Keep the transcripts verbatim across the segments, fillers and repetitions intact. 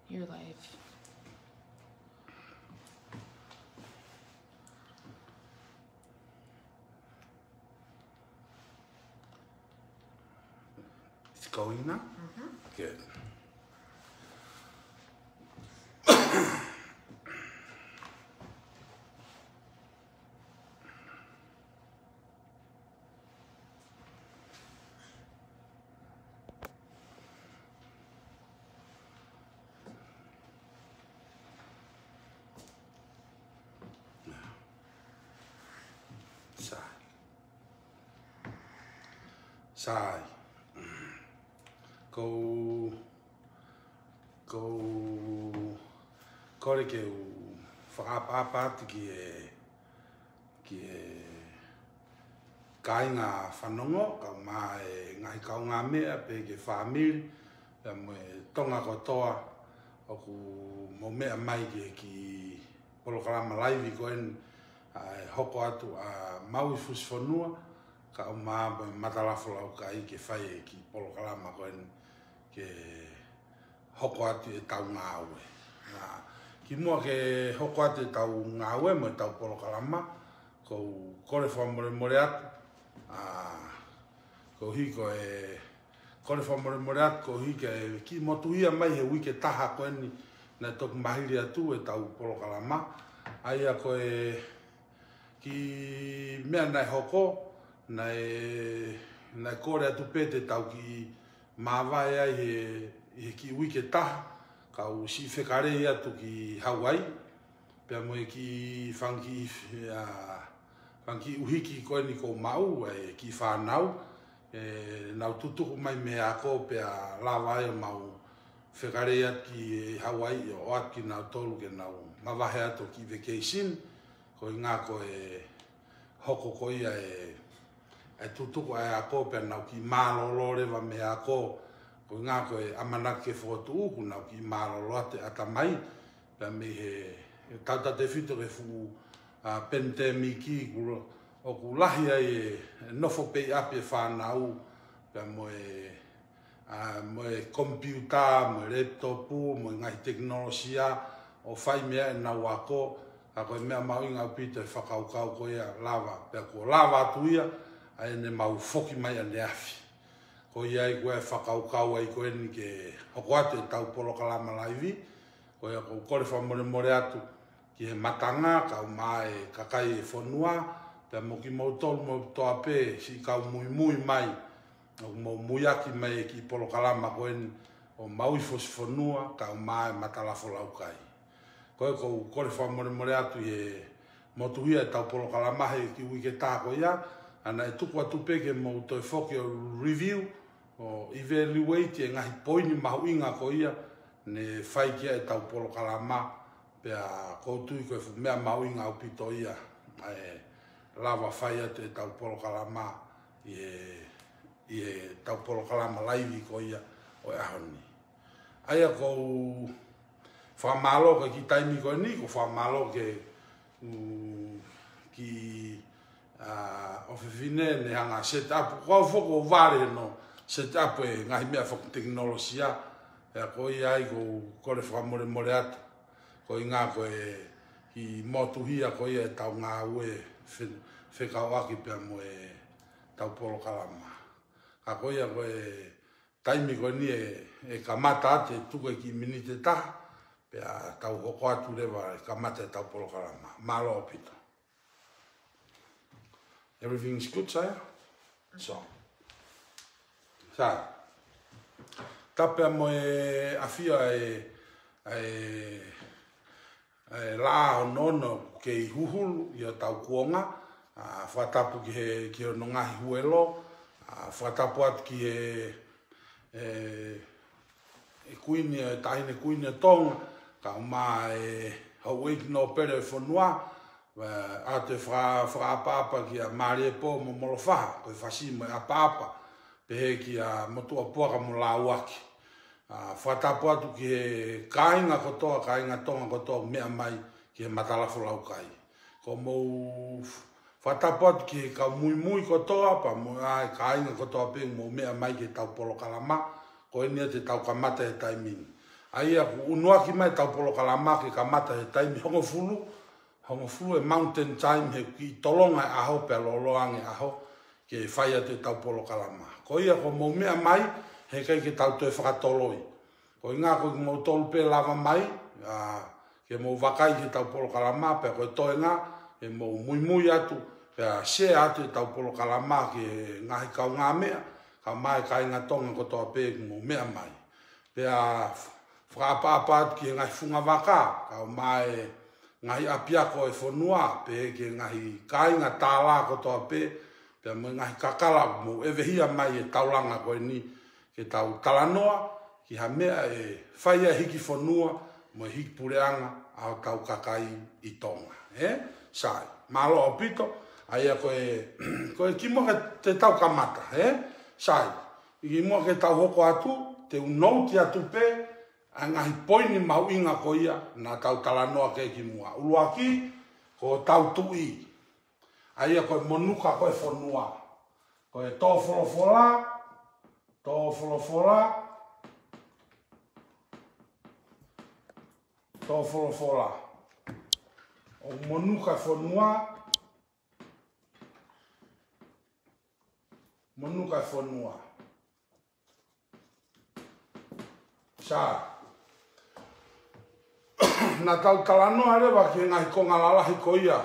You're live. It's going now? Mm-hmm. Good. Sai. Sai. Ko, ko, kole ke u fakaʻapaʻapa atu ki he ki he kāinga fanongo, kae ʻumaʻā e ngaahi kaungāmeʻa pea ki he fāmili, pea mo e Tonga kotoa ʻoku mou meʻa mai ki he kiʻi polokalama laivi ko eni, ʻa e hoko atu ʻa Maui Fusifonua, kae ʻumaʻā mo e Matalafu Laukai ke fai e kiʻi polokalama ko eni ke hoko atu ʻetau ngāue. Nā, kimuʻa ke hoko atu ʻetau ngāue mo ʻetau polokalama, ko u kole fakamolemole atu, ʻa, ko hiko e kole fakamolemole atu, ko hiko e kiʻi motuhia mai he uike taha ko eni naʻe toki mahili atu ʻetau polokalama. ʻA ia ko e kiʻi meʻa naʻe hoko, naʻe, naʻe kole atu pē te tau kiʻi māvae ai he, he kiʻi uike taha, kau siʻi fekalei atu ki Hauaiʻi, pea mo e kiʻi fanga kiʻi, ʻa, fanga kiʻi ʻuhiki ko eni ʻoku maʻu ai e kiʻi fānau, ʻe nau tutuku mai mei he ako pea lava ai ʻemau fekalei atu ki Hauaiʻi ʻo ʻoatu kinautolu ke nau mavahe atu ki he vacation, ko e ʻuhinga ko e hoko ko ia e, e tutuku ʻa e ako pea nau kiʻi mālōlō leva mei he ako, ko e ʻuhinga ko e ʻamanaki ke fokotuʻu kuo nau kiʻi mālōlō atu e ʻatamai, pea mei he, he tautautefito ki he fuʻu, ʻa, pandemic ʻoku lo-, ʻoku lahi ai e, e nofo pē ʻi ʻapi e fānau, pea mo e ʻa, mo e komipiuta, mo e laptop, mo e ngaahi tekinolosia, ʻo fai mei ai ʻenau ako, ka ko e meʻa mahuʻinga ʻaupito e fakakaukau ko ia lava, pea kuo lava atu ia, ʻa ʻene mau foki mai ʻaneafi. Ko ia ai ko e fakakaukau ai ko eni ke hoko atu ʻetau polokalama laivi, ko ia ʻoku ou kole fakamolemole atu, ki he matanga, kae ʻumaʻā e kakai e fonua, pea mo kimoutolu mo e kotoa pē, siʻi kau muimui mai, ʻoku mou muiaki mai e kiʻi polokalama ko eni ʻo Maui Fusifonua, kae ʻumaʻā e Matalafu Laukai. Ko ia ʻoku ou kole fakamolemole atu ʻi he motuhia ʻetau polokalama he kiʻi uike taha ko ia, ʻa naʻe tuku atu pē ke mou toe foki ʻo review, ʻo evaluate e ngaahi poini mahuʻinga ko ia, ne fai ki ai ʻetau polokalama, pea ʻoku ou tui ko e fuʻu meʻa mahuʻinga ʻaupito ia, ʻa e lava fai atu ʻetau polokalama ʻi he, ʻi heʻetau polokalama laivi ko ia ʻo e ʻaho ni. ʻA ia ʻoku ou fakamālō ki he kiʻi taimi ko eni, ʻoku ou fakamālō ki he, mm, kiʻi ʻa, ʻofefine ne hanga set up, ko au foki ʻoku vale no set up e ngaahi meʻa fakatekinolosia, ʻa ia ko ia ai ʻoku ou kole fakamolemole atu, ko e ʻuhinga ko e kiʻi motuhia ko ia ʻetau ngāue fe-, fekauʻaki pea mo ʻetau polokalama. Ka ko ia ko e taimi ko eni ʻe, ʻe kamata atu, ʻe tuku e kiʻi miniti ʻe taha, pea tau hoko atu leva ʻe kamata ʻetau polokalama. Mālō ʻaupito. Everything's good, sir? So. Sa. Tapu mo e ʻafio ʻa e, ʻa e, ʻa e laʻā ʻo nonga ʻoku kei huhulu ʻi hotau kuonga. ʻA, fakatapu ki he, ki hono ngaahi huelo. ʻA, fakatapu atu ki he, e, e kuini, e taʻahine kuini ʻo Tonga, kae ʻumaʻā e houʻeiki nōpele ʻo e fonua, ʻa, ʻoatu e faka-, fakaʻapaʻapa kia Maliepō mo Molofaha, ko e fasi mo e ʻapaʻapa, pehē kia Motuʻapuaka mo Lauaki. ʻA, fakatapu atu ki he kāinga kotoa, kāinga Tonga kotoa ʻoku meʻa mai ki he Matalafu Laukai. ʻOku mou f-, fakatapu atu ki he kau muimui kotoa, pea mo e kāinga kotoa pē ʻoku mou meʻa mai ki heʻetau polokalama, ko eni ia te tau kamata he taimi ni. ʻA ia ʻoku ʻunuaki mai ʻetau polokalama ke kamata he taimi hongofulu, hongofulu ʻa e Mountain Time he kiʻi tolonga e ʻaho pea lōloa ange e ʻaho ke fai atu ʻetau polokalama. Ko ia ʻoku mou meʻa mai, heʻikai ke tau toe fakatoloi. Ko e ʻuhinga ko kimoutolu pē lava mai, ʻa, ke mou vakai ki heʻetau polokalama, pea ko e toenga, ke mou muimui atu, pea share atu ʻetau polokalama ki he ngaahi kaungāmeʻa, kae ʻumaʻā e kāinga Tonga kotoa pē ʻoku mou meʻa mai. Pea fakaʻapaʻapa atu ki he ngaahi fungavaka, kae ʻumaʻā e ngaahi ʻapiako e fonua, pehē ki he ngaahi kāinga tālā kotoa pē, pea mo e ngaahi kakala ʻoku mou ʻevehia mai he taulanga ko eni, ke tau talanoa ki ha meʻa ʻe fai ai e hiki fonua mo e hiki puleʻanga ʻa hotau kakai ʻi Tonga. Ē? Sai. Mālō ʻaupito, ʻa ia ko e, ko e kimuʻa ke te tau kamata. Ē? Sai. ʻI kimuʻa ke tau hoko atu, te u nouti atu pē ʻa e ngaahi poini mahuʻinga ko ia naʻa tau talanoa ki ai kimuʻa. ʻUluaki, ko hotau tuʻi. ʻA ia ko e monuka ko e fonua. Ko e tō folofola, tō folofola, tō folofola. ʻOku monuka e fonua, monuka e fonua. Sai. Naʻa tau talanoa leva ki he ngaahi konga lalahi ko ia,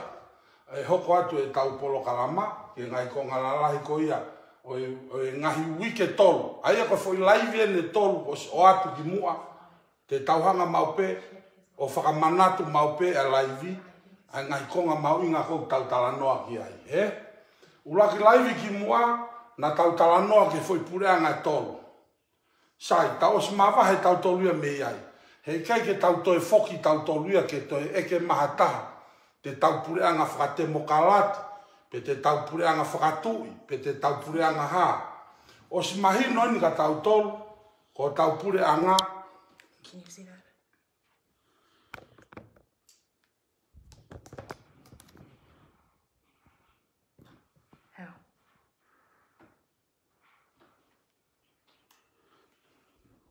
ʻe hoko atu ʻetau polokalama, ki he ngaahi konga lalahi ko ia ʻo e, ʻo e ngaahi uike tolu. ʻA ia ko e foʻi laivi eni ʻe tolu kuo ʻosi ʻoatu kimuʻa, te tau hanga maʻu pē ʻo fakamanatu maʻu pē ʻa e laivi, ʻa e ngaahi konga mahuʻinga ʻoku tau talanoa ki ai, ē? ʻUluaki laivi kimuʻa, naʻa tau talanoa ki he foʻi puleʻanga ʻe tolu. Sai, tau ʻosi mavahe tautolu ia mei ai. Heʻikai ke tau toe foki tautolu ia ke toe ʻeke mai ha taha, te tau puleʻanga fakatemokalati, pe te tau puleʻanga fakatuʻi, pe te tau puleʻanga hā. ʻOsi mahino eni kia tautolu, ko hotau puleʻanga. Can you see that? How?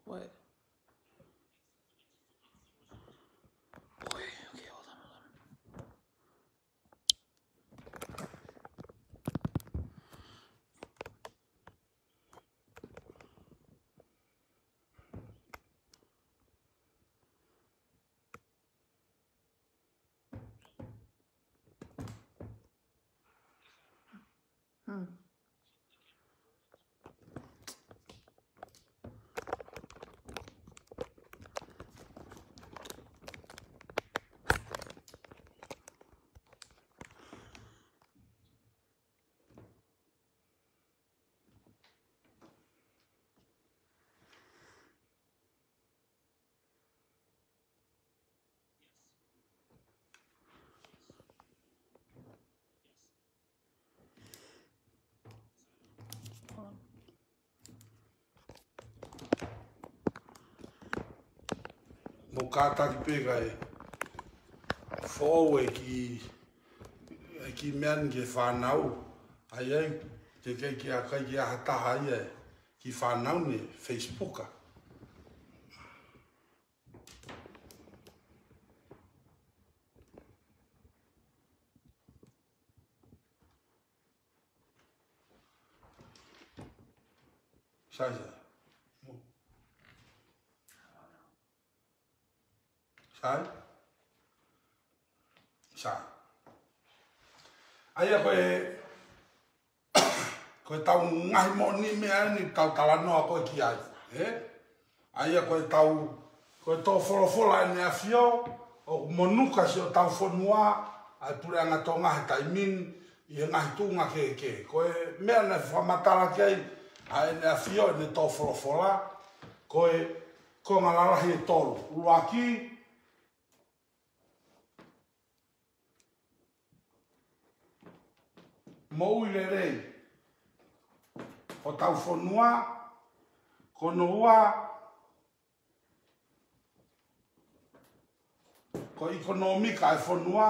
What? Okay, okay, hold on, hold on. Hmm. Mou kātaki pē kae foʻou e kiʻi, e kiʻi meʻa ni ki he fānau. ʻAi, ʻai, teʻeki ai ke ʻikai ke ʻi ai ha taha ia e kiʻi fānau ni Facebook a. Sai, sai. Sai? Sai. ʻA ia ko e, ko ʻetau ngaahi moʻoni meʻa ni tau talanoa ko ē ki ai, ē? ʻA ia ko ʻetau, ko e tō folofola ʻEne ʻAfio, ʻoku monuka siʻotau fonua, ʻa e puleʻanga Tonga he taimi ni, ʻi he ngaahi tuʻunga kehekehe. Ko e meʻa naʻe fakamatala ki ai ʻa ʻEne ʻAfio, ʻene tō folofola, ko e konga lalahi ʻe tolu. ʻUluaki, moʻui lelei hotau fonua, ko hono ua, ko e ʻekonōmika e fonua,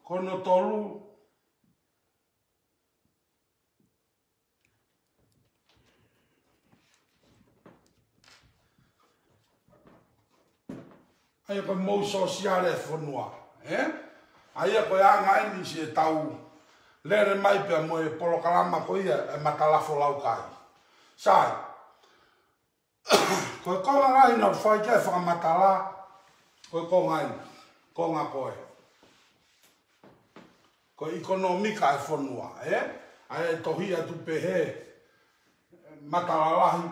ko hono tolu, ko Ko e mou sōsiale e fonua, ē? ʻA ia ko e anga eni siʻetau lele mai pea mo e polokalama ko ia e Matalafolaukai. Sai, ko e konga lahi naʻa ku fai ki ai e fakamatala, ko e konga eni, konga ko ē, ko e ʻikonōmika e fonua, ē? ʻA ia ʻe tohi atu pehē, matala lahi.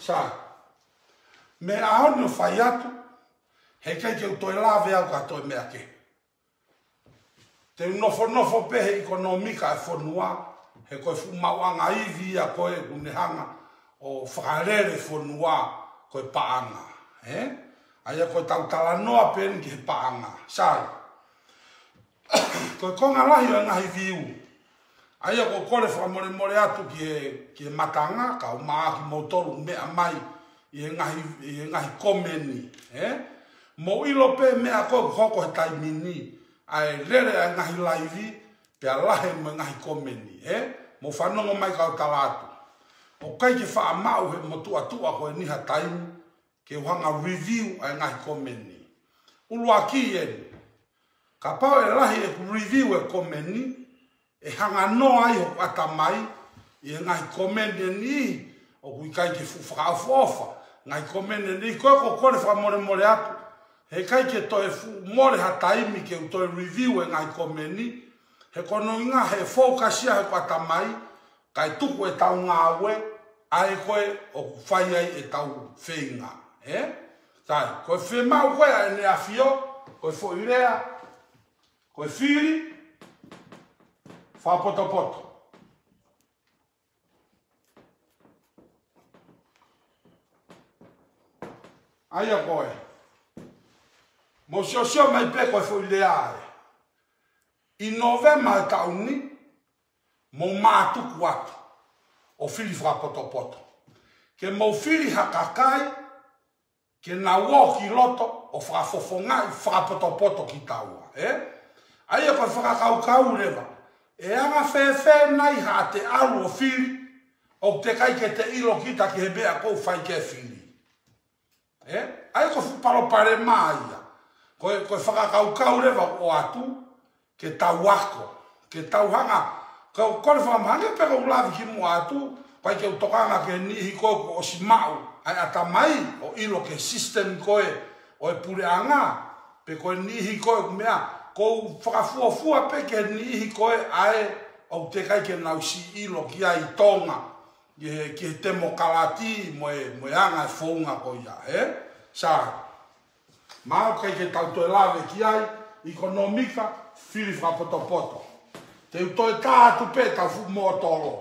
Sai, mei he ʻaho ni ʻo fai atu, heʻikai ke u toe lave au ki ha toe meʻa kehe. Te u nofonofo pē he ʻikonōmika e fonua, he ko e fuʻu maʻuʻanga ivi ia ko ē ʻoku ne hanga ʻo fakalele e fonua, ko e paʻanga, ē? ʻA ia ko ʻetau talanoa pē eni ki he paʻanga. Sai, ko e konga lahi ʻo e ngaahi view. ʻA ia ʻoku ou kole fakamolemole atu ki he, ki he matanga, kae ʻumaʻā kimoutolu meʻa mai ʻi he ngaahi, ʻi he ngaahi komeni, ē? Mou ʻilo pē meʻa ko ē ʻoku hoko he taimi ni, ʻa e lele ʻa e ngaahi laivi, pea lahi mo e ngaahi komeni, ē? Mou fanongo mai kau tala atu. ʻOku ʻikai ke faʻa maʻu he motuʻatuʻa ko eni ha taimi ke u hanga review ʻa e ngaahi komeni. ʻUluaki eni, kapau ʻe lahi ʻeku review e komeni, ʻe hanganoa ai hoku ʻatamai ʻi he ngaahi komeni ʻe niʻihi ʻoku ʻikai ke fuʻu fakaʻofoʻofa. Ngaahi komeni ʻe niʻihi, ko ē ʻoku ou kole fakamolemole atu, heʻikai ke toe fuʻu mole ha taimi ke u toe review e ngaahi komeni, he ko hono ʻuhinga he focus ia hoku ʻatamai, kae tuku ʻetau ngāue, ʻa ē ko ē ʻoku fai ai ʻetau feinga, ē? Sai, ko e fiemaʻu ko ē ʻa ʻEne ʻAfio, ko e foʻi lea, ko e fili fakapotopoto. ʻA ia ko ē, mou siosio mai pē ko e foʻi lea ē. ʻI Nōvema e taʻu ni, mou mātuku atu ʻo fili fakapotopoto. Ke mou fili ha kakai, ke nau ō ki loto ʻo fakafofongaʻi fakapotopoto kitaua, ē? ʻA ia ko e fakakaukau leva, ʻe anga fēfē nai haʻate ʻalu ʻo fili, ʻoku teʻeki ai ke te ʻilo kita ki he meʻa ʻoku ou fai ke fili. Ē? ʻA ia ko e fuʻu palopalema ia. Ko e, ko e fakakaukau leva ʻoku ʻoatu, ke tau ako, ke tau hanga, ko, ko e fakamolemole pē ʻoku ou lave kimuʻa atu, ʻikai ke u tokanga ki he niʻihi ko ē kuo ʻosi maʻu ʻa e ʻatamai ʻo ʻilo ki he system ko ē ʻo e puleʻanga, pe ko e niʻihi ko ē ʻoku meʻa, ʻoku ou fakafuofua pē ki he niʻihi ko ē ʻa ē ʻoku teʻeki ai ke nau siʻi ʻilo ki ai ʻi Tonga, ki he, ki he temokalati mo e, mo e anga e founga ko ia, ē? Sai, mahalo ʻikai ke tau toe lave ki ai, ʻikonōmika, fili fakapotopoto. Te u toe tā atu pē ʻetau fuʻu mōtolo.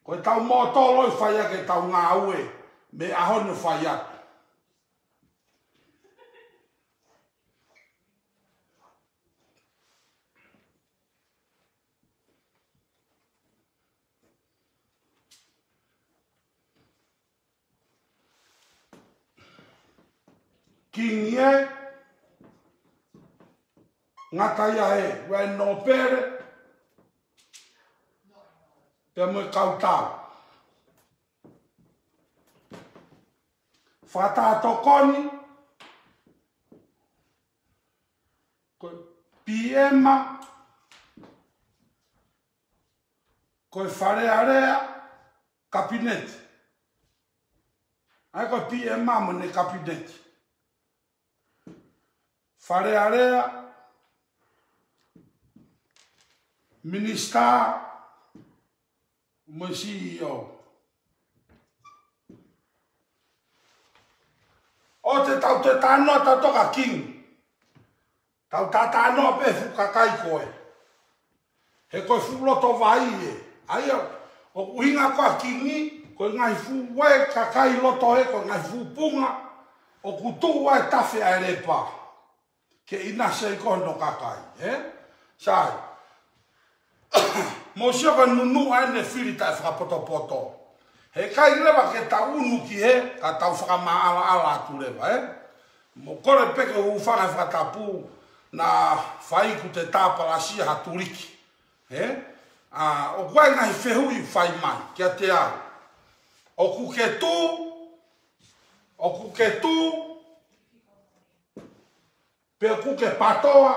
Ko ʻetau mōtolo ʻoku fai ʻaki ʻetau ngāue mei he ʻaho ni ʻo fai atu. Kingi ē, ngata ia ē, ʻa e nōpele, pea mo e kautau. Fakatātokoni, ko e P M, ko e Fale Alea, Kapineti. ʻA ia ko e P M mo ʻene Kapineti. Fale Alea, Minisitā, mo e C E O. ʻOua te tau toe talanoa tautolu ki he Kingi. Tau talanoa pē fuʻu kakai ko ē. He ko e fuʻu loto vai ē. ʻA ia, ʻoku ʻuhinga ko ē ʻa e Kingi, ko e ngaahi fuʻu ē kakai loto ē, ko e ngaahi fuʻu punga, ʻoku tuʻu ai e tafe ʻa e lepa ke ʻinasi ai ko hono kakai, ē? Sai. Mou sio ko e nunuʻa ʻene fili taʻefakapotopoto. Heʻikai leva ke tau unu ki hē, ka tau fakamaʻalaʻala atu leva, ē? Mou kole pē ke u hūfanga he fakatapu naʻa fai ʻoku te tāpalasia ha tuliki, ē? ʻA, ʻoku ʻi ai e ngaahi fehuʻi ʻoku fai mai kiate au. ʻOku ke tū, ʻoku ke tū, pe ʻoku ke patoa,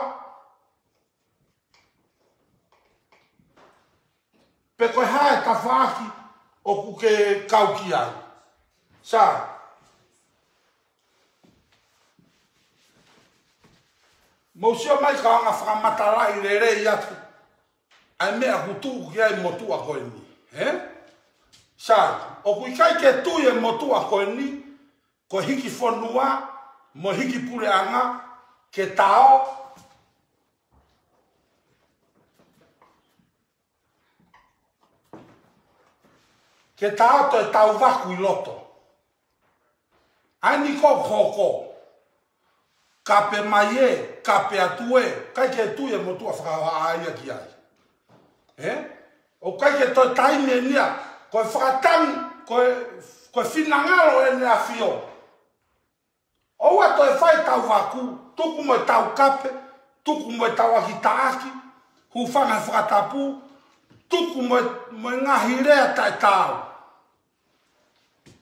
pe ko e hā e tafaʻaki ʻoku ke kau ki ai. Sai. Mou sio mai ka ʻoku ou fakamatalaʻi lelei atu ʻa e meʻa ʻoku tuʻu ki ai e motuʻa ko eni. Ē? Sai, ʻoku ʻikai ke tui e motuʻa ko eni, ko e hiki fonua, mo e hiki puleʻanga, ke tao, ke tao toe tau vaku ʻi loto. ʻAi ni ko hoko. Kape mai ē, kape atu ē, ʻikai ke tui e motuʻa fakahohaʻa ia ki ai. Ē? ʻOku ʻikai ke toe taimi eni ia, ko e fakatangi, ko e, ko e finangalo ʻEne ʻAfio. ʻOua toe fai tau vaku, tuku mo e tau kape, tuku mo e tau ʻaki taʻaki, hūfanga he fakatapu, tuku mo e, mo e ngaahi lea taʻetaau.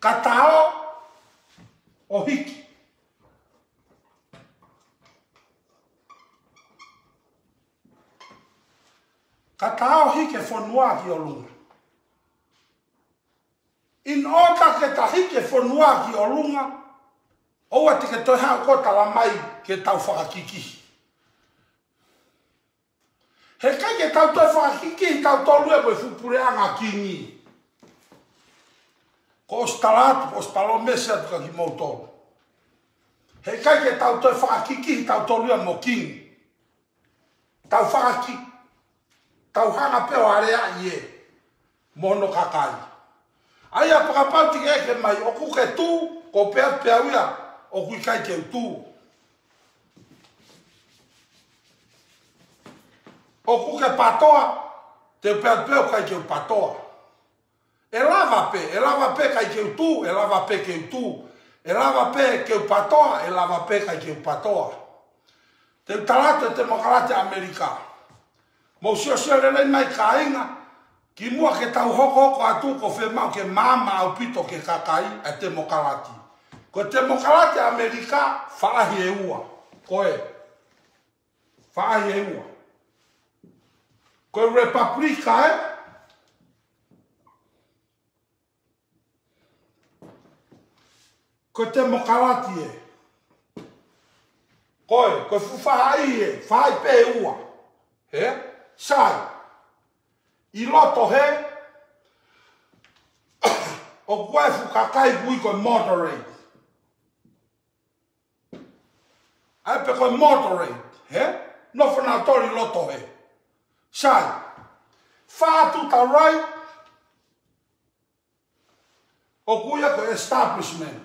Ka tao ʻo hiki. Ka tao ʻo hiki e fonua ki ʻolunga. In order ke ta hiki e fonua ki ʻolunga, ʻoua te ke toe haʻu ʻo tala mai ke tau fakakikihi. Heʻikai ke tau toe fakakikihi tautolu ia mo e fuʻu puleʻanga kingi. Ko ʻosi tala atu, ko ʻosi palōmesi atu kia kimoutolu. Heʻikai ke tau toe fakakikihi tautolu ia mo kingi. Tau fakaki-, tau hanga pē ʻo aleaʻi ē mo hono kakai. ʻA ia kapau te ke ʻeke mai, ʻoku ke tū, ʻoku ou pehē pē au ia, ʻoku ʻikai ke u tū. ʻOku ke patoa, te u pehē pē au ʻikai ke u patoa. ʻE lava pē, ʻe lava pē ʻikai ke u tū, ʻe lava pē ke u tū. ʻE lava pē ke u patoa, ʻe lava pē ʻikai ke u patoa. Te u tala atu e temokalati ʻAmelika. Mou siosio lelei mai kāinga, kimuʻa ke tau hokohoko atu ʻoku fiemaʻu ke maama ʻaupito ki he kakai ʻa e temokalati. Ko e temokalati ʻAmelika, faʻahi ʻe ua. Ko e faʻahi ʻe ua. Ko e Repapulika ē, ko e temokalati ē. Ko e, ko e fuʻu faʻahi ē, faʻahi pē ʻe ua. Ē? Sai. ʻI loto hē, ʻoku ʻi ai e fuʻu kakai ʻoku ui ko e moderate. ʻAi pē ko e moderate, ē? Nofo nautolu ʻi loto hē. Sai. Far to the right, ʻoku ui ia ko e establishment.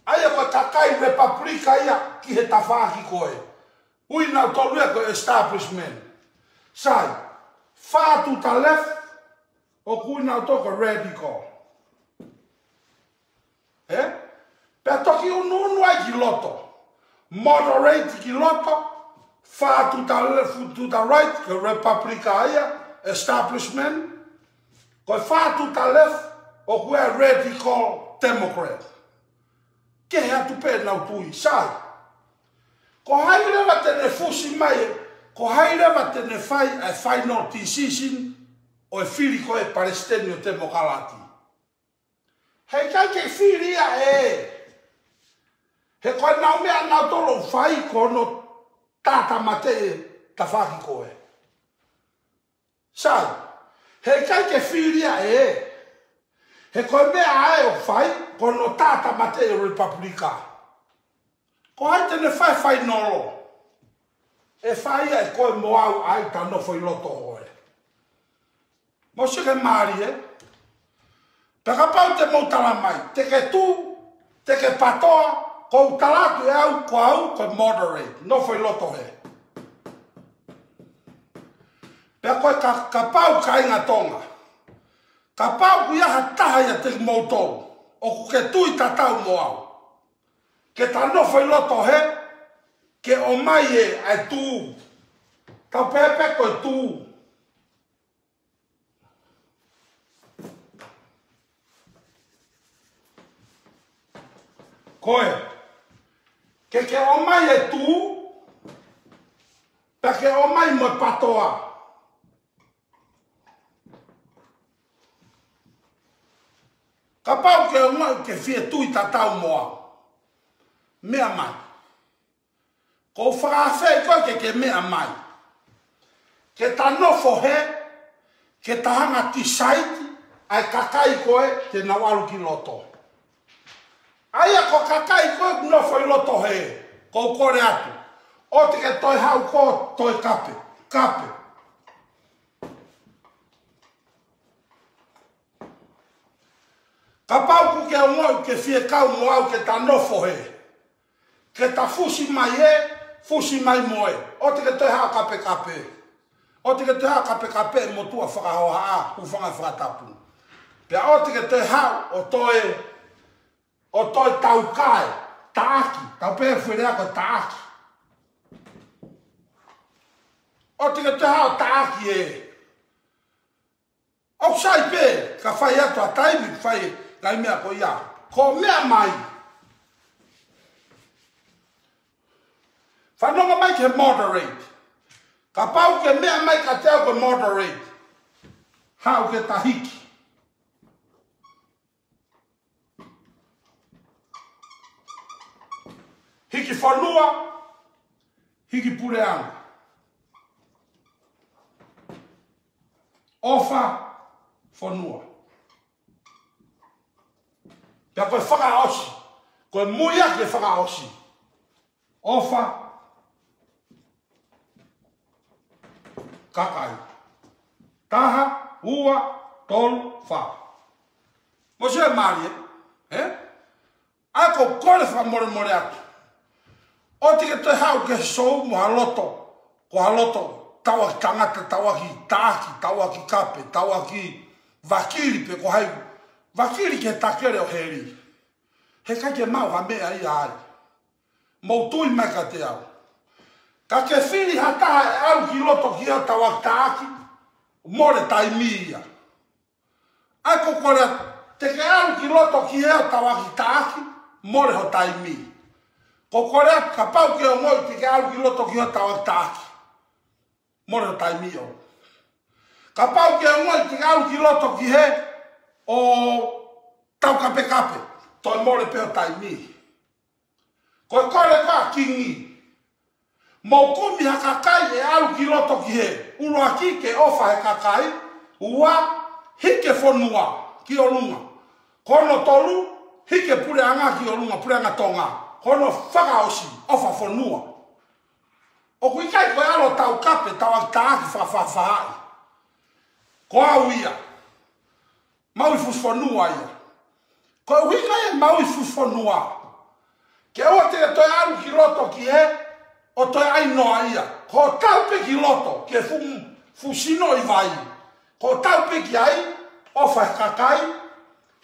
ʻA ia ko e kakai Repapulika ia ki he tafaʻaki ko ē. Ui nautolu ia ko e establishment. Sai, far to the left, ʻoku ui nautolu ko e radical. Ē? Pea toki unuunu ai ki loto. Moderate ki loto, far to the left, to the right, ko e Repapulika ia, establishment. Ko e far to the left, ʻoku ui ia radical Democrat. Kehe atu pē ʻenau tui, sai. Ko hai leva te ne fusi mai, ko hai leva te ne fai e final decision ʻo e fili ko ē palesiteni ʻo e temokalati. Heʻikai ke fili ia ē. He ko ʻenau meʻa nautolu ʻoku fai ko hono tātāmateʻi e tafaʻaki ko ē. Sai, heʻikai ke fili ia ē. He ko e meʻa ē ʻoku fai, ko hono tātāmateʻi e Repapulika. Ko hai te ne fai e final? ʻE fai ia ʻe koe mo au ʻa ia ʻoku ta nofo ʻi loto hē. Mou sio ki he mālie. Pea kapau te mou tala mai, te ke tū, te ke patoa, ʻoku ou tala atu ʻe au, ko au, ko e moderate, nofo ʻi loto hē. Pea ko e ka-, kapau kāinga Tonga. Kapau ʻoku ʻi ai ha taha ʻiate kimoutolu ʻoku ke tui tatau mo au, ke ta nofo ʻi loto hē, ke ʻomai ē ʻa e tū. Tau pehē pē ko e tū. Ko e, ke ke ʻomai e tū, pea ke ʻomai mo e patoa. Kapau ke ongoʻi ke fie tui tatau mo au, meʻa mai. Ko u fakaafeʻi koe ke ke meʻa mai. Ke ta nofo hē, ke ta hanga ʻo decide ʻa e kakai ko ē te nau ʻalu ki loto. ʻA ia ko e kakai ko ē ʻoku nofo ʻi loto hē, ko u kole atu, ʻoua te ke toe haʻu koe ʻo toe kape, kape. Kapau ʻoku ke ongoʻi ke fie kau mo au ke ta nofo hē, ke ta fusi mai ē, fusi mai mo ē. ʻOua te ke toe haʻu ʻo kapekape. ʻOua te ke toe haʻu ʻo kapekape mo tuʻa fakahohaʻa, hūfanga he fakatapu. Pea ʻoua te ke toe haʻu ʻo toe, ʻo toe taukae, taʻaki, tau pehē fēfē ko e taʻaki. ʻOua te ke toe haʻu ʻo taʻaki ē. ʻOku sai pē, ka fai atu ʻa e taimi, fai ngaahi meʻa ko ia. Ko e meʻa mai. Fanongo mai ki he moderate. Kapau ʻoku ke meʻa mai kiate au ko e moderate, haʻu ke ta hiki. Hiki fonua, hiki puleʻanga. ʻOfa fonua. Pea ko e fakaʻosi, ko e muiaki e fakaʻosi. ʻOfa kakai. Taha, ua, tolu, fā. Mou sio mālie, ē? ʻA ia ko u kole fakamolemole atu, ʻoua te ke toe haʻu ki he sōu mo ha loto, ko ha loto tauʻaki tangata, tauʻaki taʻaki, tauʻaki kape, tauʻaki vakili pe ko hai, vakili ki he takele ʻo heli. He ʻikai ke maʻu ha meʻa ia ai. Mou tui mai kiate au. Ka ke fili ha taha ʻe ʻalu ki loto ki he tauʻaki taʻaki, mole taimi ia. ʻA ia ko u kole atu, te ke ʻalu ki loto ki he tauʻaki taʻaki, mole ho taimi. Ko u kole atu, kapau ʻoku ke ongoʻi te ke ʻalu ki loto ki he tauʻaki taʻaki, mole ho taimi ʻo. Kapau ʻoku ke ongoʻi te ke ʻalu ki loto ki he ʻo taukapekape, toe mole pē ho taimi. Ko e kole ko ē ʻa e kingi. Mou kumi ha kakai ʻe ʻalu ki loto ki hē. ʻUluaki, ke ʻofa he kakai. Ua, hiki e fonua ki ʻolunga. Ko hono tolu, hiki e puleʻanga ki ʻolunga, puleʻanga Tonga. Ko hono fakaʻosi, ʻofa fonua. ʻOku ʻikai ko e ʻalu ʻo taukape, tauʻaki taʻaki, fakafaʻafaʻahi. Ko au ia. Maui fusi fonua ia. Ko e ʻuhinga ia e maui fusi fonua. Ke ʻoua te ke toe ʻalu ki loto ki hē, ʻo toe ʻai noa ia. Ko hoʻo tau pē ki loto, ki he fu-, fuʻu sino ʻi vai. Ko hoʻo tau pē ki ai, ʻofa he kakai,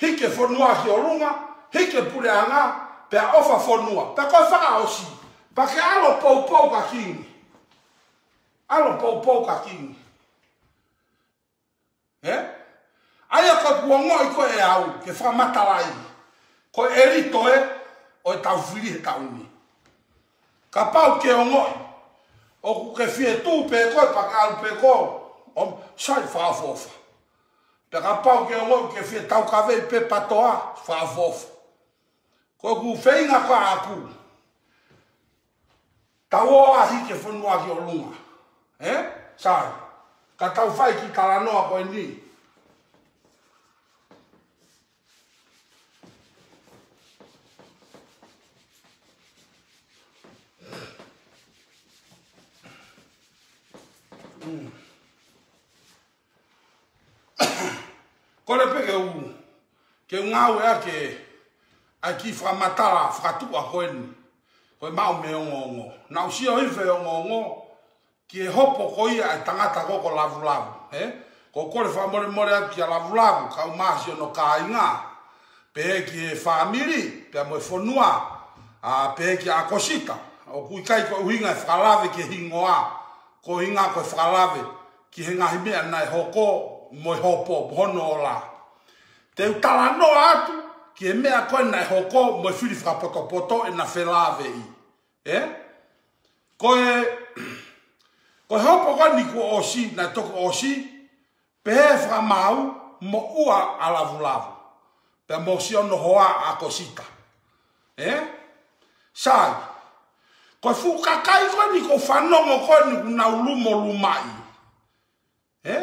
hiki e fonua ki ʻolunga, hiki e puleʻanga, pea ʻofa fonua. Pea ko e fakaʻosi, pea ke ʻalu ʻo poupou ki he kingi. ʻAlu ʻo poupou ki he kingi. Ē? ʻA ia ko ʻeku ongoʻi ko ē ʻe au, ke fakamatalaʻi, ko e ʻelito ē ʻo e tau fili he taʻu ni. Kapau ʻoku ke ongoʻi ʻoku ke fie tū pē koe pea ke ʻalu pē koe, ʻo sai, fakaʻofoʻofa. Pea kapau ʻoku ke ongoʻi ʻoku ke fie taukaveʻi pē patoa, fakaʻofoʻofa. Ko ʻeku feinga ko ē ʻaʻaku, tau ō ā hiki e fonua ki ʻolunga. Ē? Sai. Ka tau fai e kiʻi talanoa ko eni. Mm. Kole pē ke u, ke u ngāueʻaki ʻa e kiʻi fakamatala fakatuʻa ko eni, ko e maʻu mei he ongoongo. Naʻa ku sio hifo he ongoongo ki he hopo ko ia ʻa e tangata ko ē ko Lavulavu, ē? Ko u kole fakamolemole atu kia Lavulavu, kaeʻumaʻā siʻono kāinga, pehē ki he fāmili, pea mo e fonua, ā, pehē kia ʻAkosita. ʻOku ʻikai ko e ʻuhinga e fakalave ki he hingoa, Ko e ʻuhinga ko e fakalave ki he ngaahi meʻa naʻe hoko mo e hopo mo hono ola. Te u talanoa atu ki he meʻa ko ē naʻe hoko mo e fili fakapotopoto ʻena felāveʻi. Ē? Ko e, ko e hopo ko eni kuo ʻosi, naʻe toki ʻosi, pehē ʻe he fakamaau, moʻua ʻa Lavulavu. Pea mo siʻono hoa ʻa ʻAkosita. Ē? Sai. Ko e fuʻu kakai ko eni ʻoku fanongo ko eni ʻoku nau lumolumaʻi. Ē?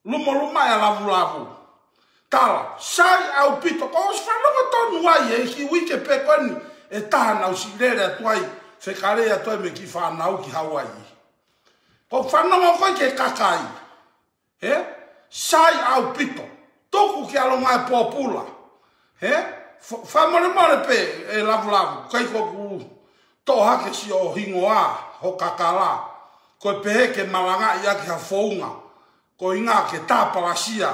Lumolumaʻi ʻa Lavulavu. Tala, sai ʻaupito, kuo u ʻosi fanongo tonu ai he kiʻi uike pē ko eni ʻe taha naʻa ku siʻi lele atu ai, fekalei atu ai mo e kiʻi fānau ki Hauaiʻi. Kuo u fanongo ko ē ki he kakai. Ē? Sai ʻaupito. Tuku ki ʻolunga e pōpula. Ē? Fa-, fakamolemole pē ʻe Lavulavu. ʻIkai ko ʻeku toʻo hake siʻo hingoa ho kakala. Ko e pehē ke malangaʻi ʻaki ha founga. Ko e ʻuhinga ke tāpalasia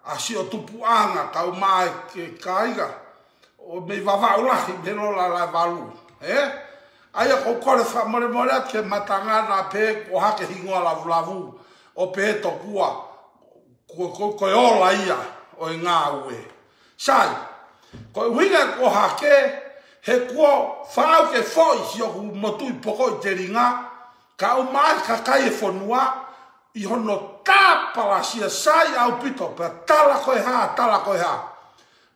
ʻa siʻo tupuʻanga kau mai ke kāinga. ʻO mei Vavaʻu lahi mei Lola Laevalu. Ē? ʻA ia ʻoku ou kole fakamolemole atu ki he matanga naʻa pehē kuo hake hingoa Lavulavu. ʻO pehē tokua ko, ko, ko e ola ia ʻo e ngāue. Sai, ko e ʻuhinga kuo hake, he kuo faʻu ke foʻi siʻoku motuʻi pokoʻi telinga, kau mai kakai e fonua, ʻi hono tāpalasia sai ʻaupito, pea tala ko e hā, tala ko e hā.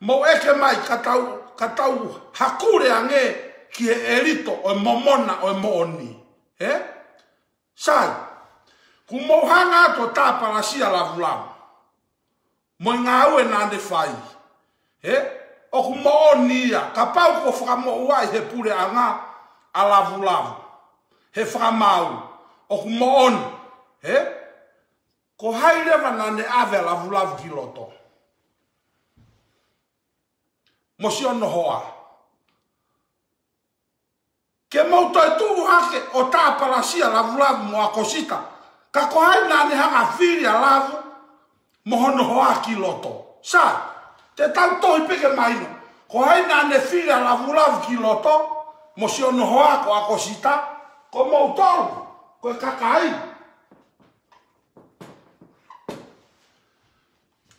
Mou ʻeke mai ka tau, ka tau hakule ange ki he ʻelito ʻo e momona ʻo e moʻoni. Ē? Sai, kuo mou hanga atu ʻo tāpalasia Lavulavu. Mo e ngāue naʻa ne fai. Ē? ʻOku moʻoni ia, kapau kuo fakamoʻuaʻi he puleʻanga ʻa Lavulavu. He fakamaau, ʻoku moʻoni. Ē? Ko hai leva naʻa ne ʻave ʻa Lavulavu ki loto? Mo siʻono hoa. Ke mou toe tuʻu hake ʻo tāpalasia Lavulavu mo ʻAkosita. Ka ko hai naʻa ne hanga fili ʻa Lavu mo hono hoa ki loto. Sai, te tau tohi pē ke mahino. Ko hai naʻa ne fili ʻa Lavulavu ki loto, mo siʻono hoa ko ʻAkosita, ko moutolu, ko e kakai.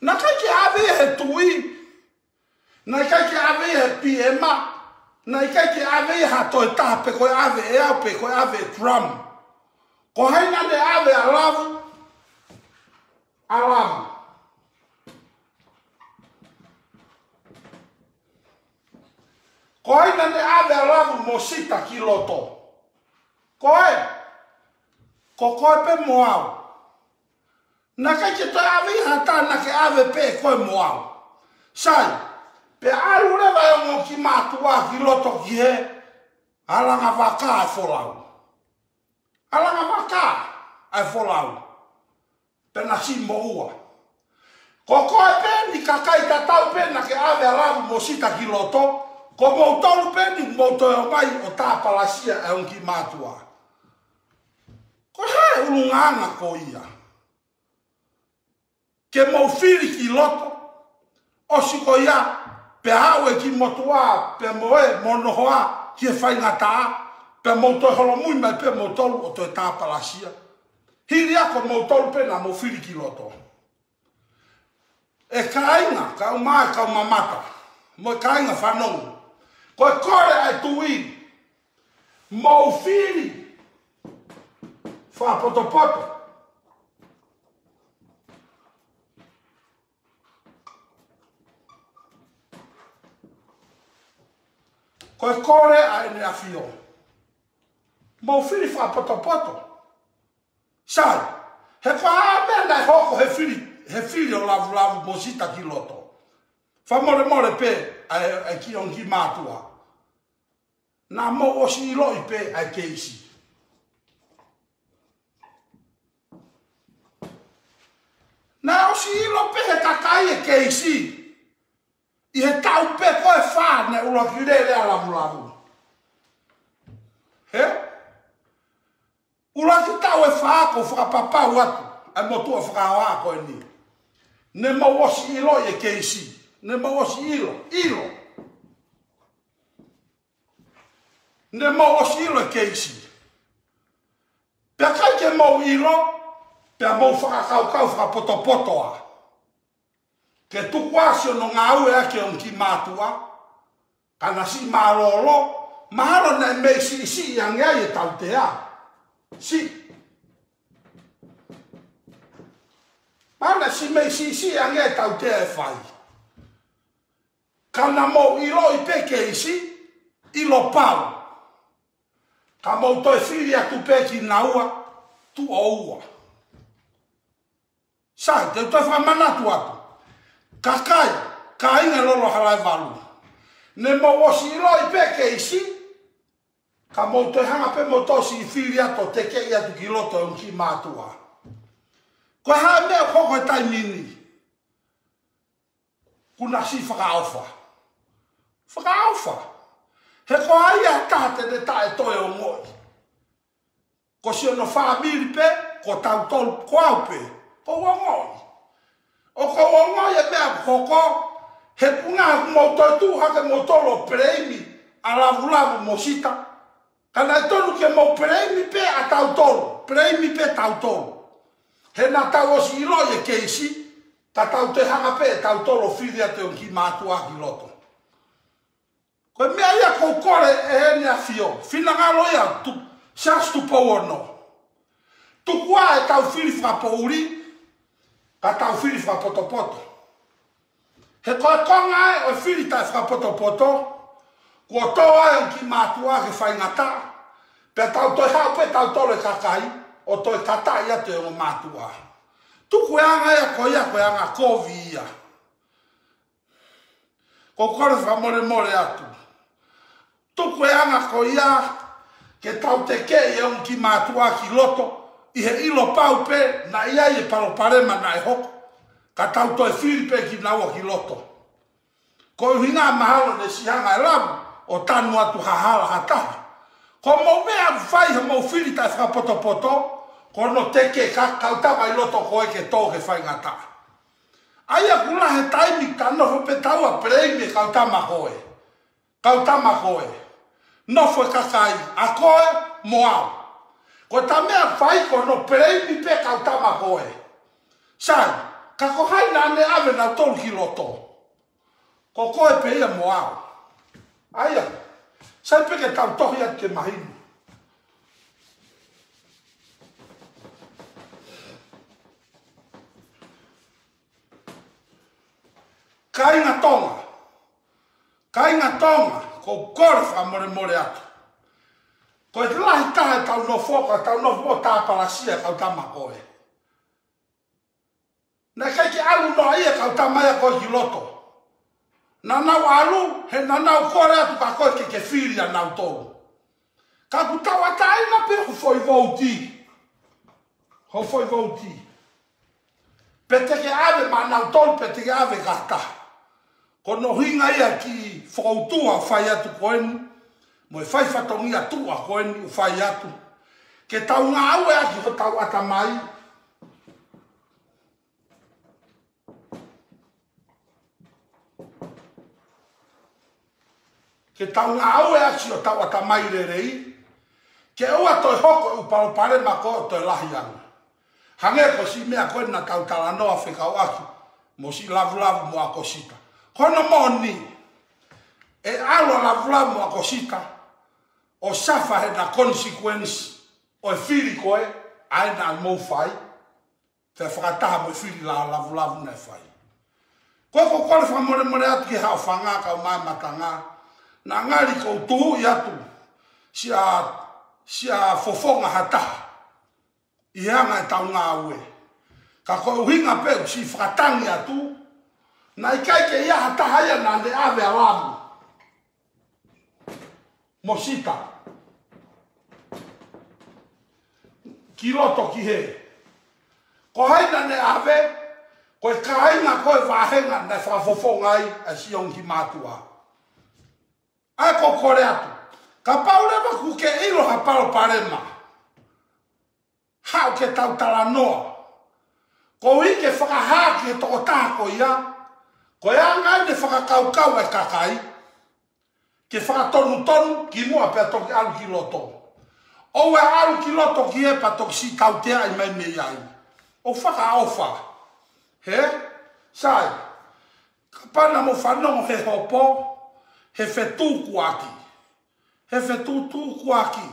Naʻe ʻikai ke ʻave he tuʻi, naʻe ʻikai ke ʻave he P M, naʻe ʻikai ke ʻave ha toe taha pe ko e ʻave ʻe au pe ko e ʻave ʻe Trump. Ko hai naʻa ne ʻave ʻa Lavu, ʻa Lavu. Ko hai naʻa ne ʻave ʻa Lavu mo Sita ki loto? Ko e, ko koe pē mo au. Naʻe ʻikai ke toe ʻave ha taha, naʻe ʻave pē koe mo au. Sai, pea ʻalu leva e ongo kiʻi mātuʻa ki loto ki he ʻalanga vaka ʻa e folau. ʻAlanga vaka ʻa e folau. Pea na siʻi moʻua. Ko koe pē eni kakai tatau pē naʻa ke ʻave ʻa Lavu mo Sita ki loto, ko moutolu pē eni mou toe ō mai ʻo tāpalasia e ongo kiʻi mātuʻa. Ko e hā e ʻulungaanga ko ia? Ke mou fili ki loto, ʻosi ko ia, pea aʻu e kiʻi motuʻa, pea mo e, mo hono hoa, ki he faingataʻa, pea mou toe holomui mai pē moutolu ʻo toe tāpalasia. Hili ia ko moutolu pē naʻa mou fili ki loto. ʻE kāinga, kau mai, kau mamata, mo e kāinga fanongo. Ko e kole ʻa e tuʻi, mou fili fakapotopoto. Ko e kole ʻa ʻEne ʻAfio, mou fili fakapotopoto. Sai, he ko e hā e meʻa naʻe hoko he fili, he fili ʻo Lavulavu mo Sita ki loto? Fakamolemole pē ʻa e, ʻa e kiʻi ongo kiʻi mātuʻa. Naʻa mou ʻosi ʻiloʻi pē ʻa e keisi. Naʻe ʻosi ʻilo pē he kakai e keisi. ʻI he taʻu pē ko ē ʻe fā naʻe ʻuluaki lele ai ʻa Lavulavu. Hē? ʻUluaki taʻu ʻe fā ʻoku fakapapau atu ʻa e motuʻa fakahoa ko eni. Ne mou ʻosi ʻiloʻi e keisi. Ne mou ʻosi ʻilo, ʻilo. Ne mou ʻosi ʻilo e keisi. Pea ʻikai ke mou ʻilo, pea mou fakakaukau fakapotopoto ā. Ke tuku ā siʻono ngāue ʻaki ʻa e ongo kiʻi mātuʻa, ka naʻe siʻi mālōlō, mahalo naʻe mei siʻisiʻi ange ai e tautea. Siʻi. Mahalo naʻe siʻi mei siʻisiʻi ange e tautea ʻe fai. Ka naʻa mou ʻiloʻi pē keisi, ʻilo pau. Ka mou toe fili atu pē kinaua, tuʻo ua. Sai, te u toe fakamanatu atu. Kakai, kāinga Lolo Halaevalu. Ne mou ʻosi ʻiloʻi pē keisi, ka mou toe hanga pē mou toe siʻi fili atu ʻo tekeʻi atu ki loto e ongo kiʻi mātuʻa. Ko e hā e meʻa ʻoku hoko he taimi ni? Kuo na siʻi fakaʻofa. Fakaʻofa. He ko hai ha taha te ne taʻe toe ongoʻi? Ko siʻono fāmili pē, ko tautolu, ko au pē, ʻoku ou ongoʻi. ʻOku ou ongoʻi e meʻa ʻoku hoko, he ʻoku ngali ʻoku mou toe tuʻu hake moutolu ʻo peleimi ʻa Lavulavu mo Sita. Ka naʻe tonu ke mou peleimi pē ʻa tautolu, peleimi pē tautolu. He naʻa tau ʻosi ʻiloʻi e keisi, ka tau toe hanga pē ʻe tautolu ʻo fili atu e ongo kiʻi mātuʻa ki loto. Ko e meʻa ia ʻoku ou kole ʻe Heni ʻAfio, finangalo ia tu, Siaosi Tupou Ono. Tuku ā ʻetau fili fakapoʻuli, ka tau fili fakapotopoto. He ko e konga ē ʻo e fili taʻe fakapotopoto, kuo tō ai e ongo kiʻi mātuʻa ki he faingataʻa, pea tau toe haʻu pē tautolu e kakai, ʻo toe kataʻi atu e ongo mātuʻa. Tuku e anga ia ko ia, ko e anga kovi ia. ʻOku ou kole fakamolemole atu. Tuku e anga ko ia ke tau tekeʻi e ongo kiʻi mātuʻa ki loto, ʻi he ʻilo pau pē naʻe ʻi ai e palopalema naʻe hoko, ka tau toe fili pē kinaua ki loto. Ko e ʻuhinga mahalo ne siʻi hanga ʻe Lavu ʻo tanu atu ha hala ha taha. Ko hoʻomou meʻa ʻoku fai hoʻomou fili taʻe fakapotopoto, ko hono teke ka kau tama ʻi loto ko ē ke tō ki he faingataʻa. ʻA ia ʻoku lahi e taimi ka nofo pē taua peleimi e kau tama ko ē. Kau tama ko ē. Nofo e kakai, ʻa koe mo au. Ko e taha meʻa ʻoku fai ko hono peleimi pē kau tama ko ē. Sai, ka ko hai naʻa ne ʻave nautolu ki loto? Ko koe pē ia mo au. ʻA ia, sai pē ke tau tohi atu ke mahino. Kāinga Tonga. Kāinga Tonga, ʻoku ou kole fakamolemole atu. Ko e lahi taha ʻetau nofo, ka tau nofo ʻo tāpalasia e kau tama ko ē. Naʻe ʻikai ke ʻalu noa ia e kau tama ia ko ē ki loto. Naʻa nau ʻalu, he naʻa nau kole atu kia koe ke ke fili ʻa nautolu. Ka kuo tauʻatāina pē hoʻo foʻi vouti. Hoʻo foʻi vouti. Pe te ke ʻave maʻanautolu, pe te ke ʻave ki ha taha. Ko hono ʻuhinga ia e kiʻi fokoutua ʻoku fai atu ko eni, mo e fai fatongia tuʻa ko eni ʻoku fai atu. Ke tau ngāue ʻaki hotau ʻatamai. Ke tau ngāue ʻaki hotau ʻatamai lelei, ke ʻoua toe hoko e ʻū palopalema ko ē ʻo toe lahi ange. Hangē ko e siʻi meʻa ko ē naʻa tau talanoa fekauʻaki mo siʻi Lavulavu mo ʻAkosita. Ko hono moʻoni, ʻe ʻalu ʻa Lavulavu mo ʻAkosita ʻo suffer he naʻa consequence ʻo e fili ko ē, ʻa ē naʻa mou fai. Pea fakataha mo e fili ʻa Lavulavu naʻe fai. Ko ia ʻoku ou kole fakamolemole atu ki he haʻofanga kae ʻumaʻā e matanga. Naʻa ngali ʻoku ou tuhuʻi atu siʻa, siʻa fofonga ha taha ʻi he anga ʻetau ngāue. Ka ko e ʻuhinga pē ʻoku siʻi fakatangi atu, naʻe ʻikai ke ʻi ai ha taha ia naʻa ne ʻave ʻa Lavu mo Sita ki loto ki hē. Ko hai naʻa ne ʻave? Ko e kāinga ko ē vāhenga naʻe fakafofonga ai ʻa e siʻi ongo kiʻi mātuʻa. ʻA ia ʻoku ou kole atu, kapau leva ʻoku ke ʻilo ha palopalema, haʻu ke tau talanoa. Koeʻuhi ke fakahā ki he tokotaha ko ia, ko e anga eni e fakakaukau ʻa e kakai, ke fakatonutonu kimuʻa pea toki ʻalu ki loto. ʻOua ʻe ʻalu ki loto ki he pea toki siʻi tauteaʻi mai mei ai. ʻOku fakaʻofa. Hē? Sai. Kapau naʻa mou fanongo he hopo, he fetukuaki. He fetukuaki.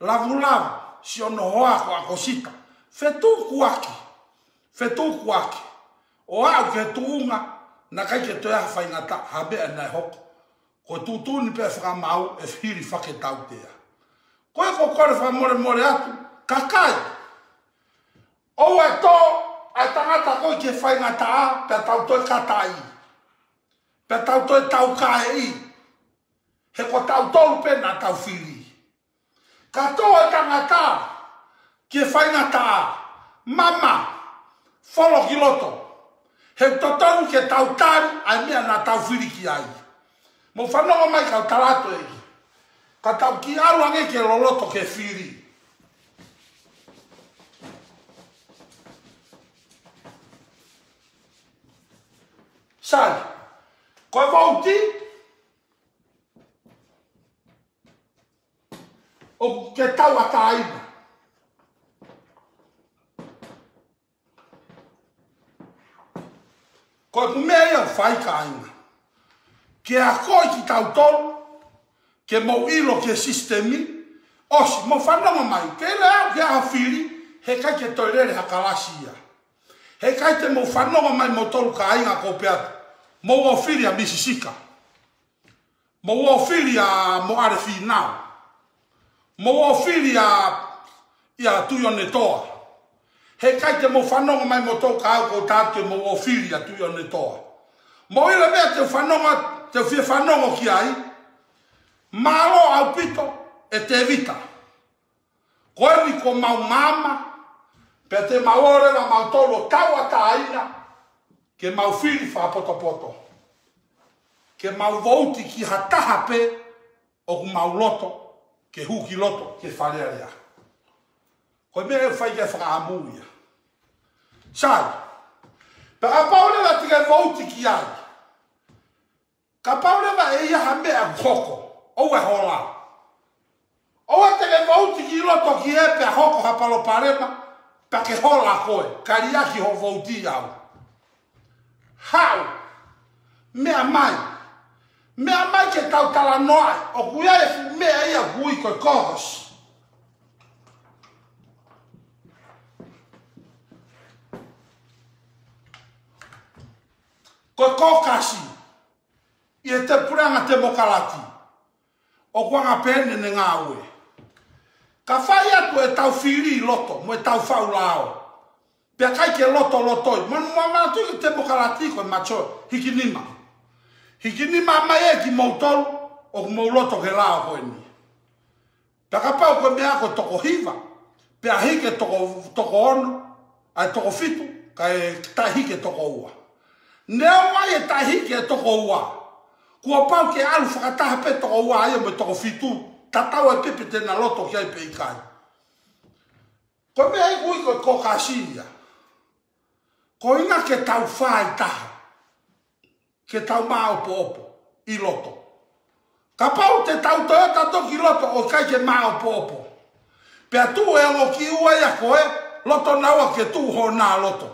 Lavulavu, siʻono hoa ko ʻAkosita. Fetukuaki. Fetukuaki. ʻO aʻu ki he tuʻunga, naʻe ʻikai ke toe ʻi ai ha faingataʻa, ha meʻa naʻe hoko. Ko e tuʻutuʻuni pē fakamaau ʻe hili fakatautea. Ko e ko kole fakamolemole atu, kakai. ʻOua ʻe tō ʻa e tangata ko ē ki he faingataʻa, pea tau toe kataʻi. Pea tau toe taukaeʻi. He ko tautolu pē naʻa tau fili. Ka tō e tangata ki he faingataʻa, mama, folo ki loto. He totonu ke tau tali ʻa e meʻa naʻa tau fili ki ai. Mou fanongo mai kau tala atu ē. Ka tau kiʻi ʻalu ange ke loloto ke fili. Sai, ko e vouti, ʻoku ke tauʻatāina. Ko e meʻa ia ʻoku fai kāinga. Ke akoʻi kitautolu, ke mou ʻilo ki he sisitemi, ʻosi, mou fanongo mai, ke lea au ke aha fili, heʻikai ke toe lele ha kalasi ia. Heʻikai te mou fanongo mai moutolu kāinga ko pea, mou ō fili ʻa Misisika. Mou ō fili ʻa Moʻale Fīnau. Mou ō fili ʻa, ʻia Tuʻionetoa. Heʻikai te mou fanongo mai moutolu ka au ko tatu ke mou ō fili ʻa Tuʻionetoa. Mou ʻilo e meʻa te u fanongo, te u fie fanongo ki ai. Mālō ʻaupito ʻe Tēvita. Ko eni ko mau mama, pea te mau ō leva mautolu ʻo tauʻatāina, ke mau fili fakapotopoto. Ke mau vouti ki ha taha pē ʻoku mau loto, ke hū ki loto, ke Fale Alea. Ko e meʻa ʻe fai ke fakaʻamu ia. Sai, pea kapau leva te ke vouti ki ai. Kapau leva ʻe ʻi ai ha meʻa ʻoku hoko, ʻoua ʻe hola. ʻOua te ke vouti ki loto ki he pea hoko ha palopalema, pea ke hola koe, ka liʻaki hoʻo vouti au. Haʻu, meʻa mai, meʻa mai ke tau talanoaʻi, ʻoku ʻi ai e fuʻu meʻa ia ʻoku ui ko e caucus. Ko e kokasi, ʻi he te puleʻanga temokalati, ʻoku anga pē ʻene ngāue. Ka fai atu ʻetau fili loto, mo ʻetau faʻu lao. Pea ʻikai ke lotolotoi, mo, mo anga atu ʻi he temokalati ko e macho, hiki nima. Hiki nima mai ē kimoutolu, ʻoku mou loto ke lao ko eni. Pea kapau ko e meʻa ko e toko hiva, pea hiki e toko, toko ono, ʻa e toko fitu, kae taʻe hiki e toko ua. Neongo ʻa e taʻe hiki e toko ua, kuo pau ke ʻalu fakataha pē toko ua ia mo e toko fitu, tatau ai pē pe te na loto ki ai pe ʻikai. Ko e meʻa ʻoku ui ko e kokasi ia. Ko e ʻuhinga ke tau fai taha. Ke tau maopoopo ʻi loto. Kapau te tau toe ʻalu atu ki loto ʻo ʻikai ke maopoopo. Pea tuʻu e ongo kiʻi ua ia ko e loto naua ke tuʻu honau loto.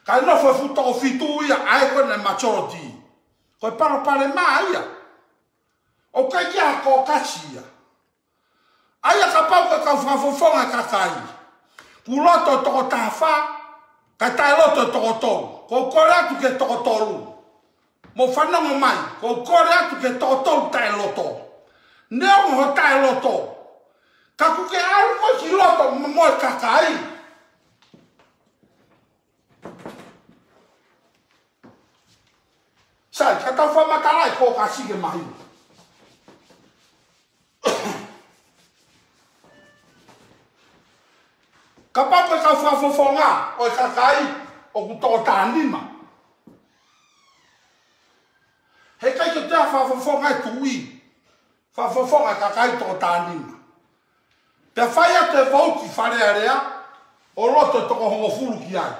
Kae nofo e fuʻu toko fitu ia ʻa ē ko ē naʻe majority. Ko e palopalema ia. ʻOku ʻikai ke ʻi ai ha kokasi ia. ʻA ia kapau ko e kau fakafofonga e kakai. Kuo loto e toko taha fā, kae taʻe loto e toko tolu. Ko u kole atu ki he toko tolu. Mou fanongo mai, ko u kole atu ki he toko tolu taʻe loto. Neongo hoʻo taʻe loto. Ka kuo ke ʻalu koe ki loto mo, mo e kakai. Sai, ka tau fakamatalaʻi e kokasi ke mahino. Kapau ko e kau fakafofonga ʻo e kakai ʻoku toko taha nima. Heʻikai ke toe fakafofonga e tuʻi. Fakafofonga e kakai toko taha nima. Pea fai atu e vouti Fale Alea, ʻo loto e toko hongofulu ki ai.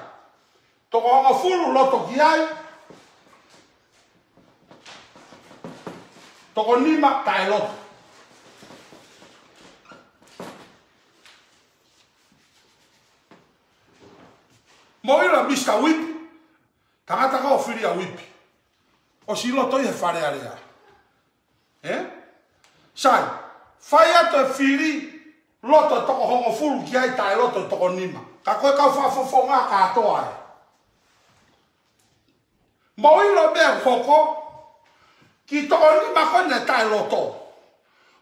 Toko hongofulu loto ki ai. Toko nima taʻe loto. Mou ʻilo Misa Uipi, tangata ko ē ʻoku fili ʻa Uipi, ʻosi loto ʻi he Fale Alea. Ē? Sai, fai atu e fili loto toko hongofulu ki ai taʻe loto toko nima. Ka ko e kau fakafofonga kātoa ē. Mou ʻilo e meʻa ʻoku hoko, ki toko nima ko ē naʻe taʻe loto.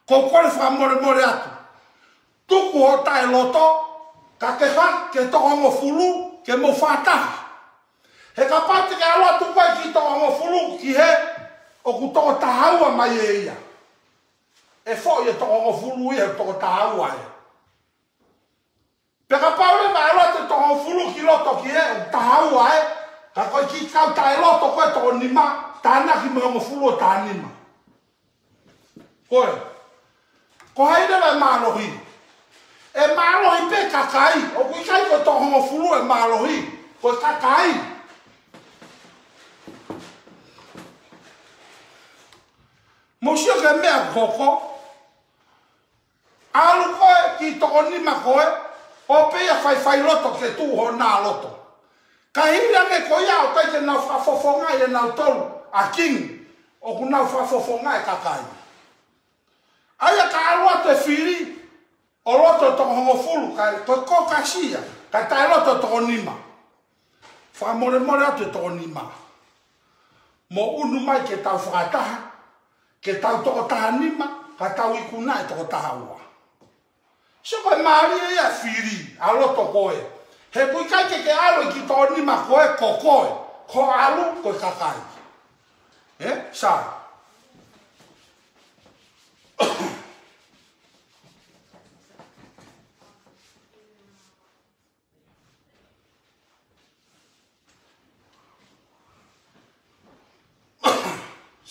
Ko e kole fakamolemole atu. Tuku hoʻo taʻe loto, kae ke hake ki he toko hongofulu, ke mou fakataha. He kapau te ke ʻalu atu koe ki he toko hongofulu ki hē, ʻoku toko taha ua mai ʻe ia. ʻE foʻi e toko hongofulu ia he toko taha ua ē. Pea kapau leva ʻe ʻalu atu e toko hongofulu ki loto ki hē, ʻoku taha ua ē, ka ko e kiʻi kau taʻe loto ko ē toko nima, tānaki mo e hongofulu ʻo taha nima. Ko ē. Ko hai leva ʻe mālohi? ʻE mālohi pē kakai, ʻoku ʻikai ko e toko hongofulu ʻe mālohi, ko e kakai. Mou sio ki he meʻa ʻoku hoko. ʻAlu koe ki toko nima ko ē, ʻo pehē ia faifai loto ke tuʻu hoʻo nā loto. Ka hili ange ko ia ʻoku ʻikai ke nau fakafofongaʻi ʻe nautolu ʻa Kingi, ʻoku nau fakafofongaʻi e kakai. ʻA ia ka ʻalu atu e fili, ʻo loto toko hongofulu, kae ko e kau kasia, kae taʻe loto toko nima. Fakamolemole atu e toko nima. Mou ʻunu mai ke tau fakataha, ke tau toko taha nima, ka tau ikunaʻi e toko taha ua. Sio ko e mālie ia e fili, ʻa loto ko ē. He ʻoku ʻikai ke ke ʻalu ki toko nima ko ē ko koe, ko e ʻalu ko e kakai. Ē? Sai.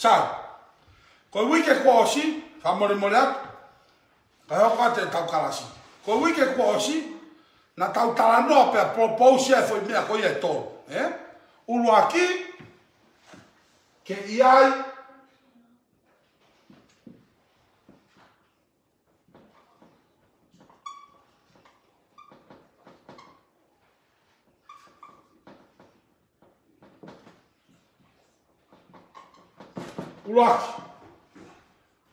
Sai, ko e uike kuo ʻosi, fakamolemole atu, kae hoko atu e tau kalasi. Ko e uike kuo ʻosi, naʻa tau talanoa pea propose ai e foʻi meʻa ko ia ʻe tolu, ē? ʻUluaki, ke ʻi ai ʻUluaki.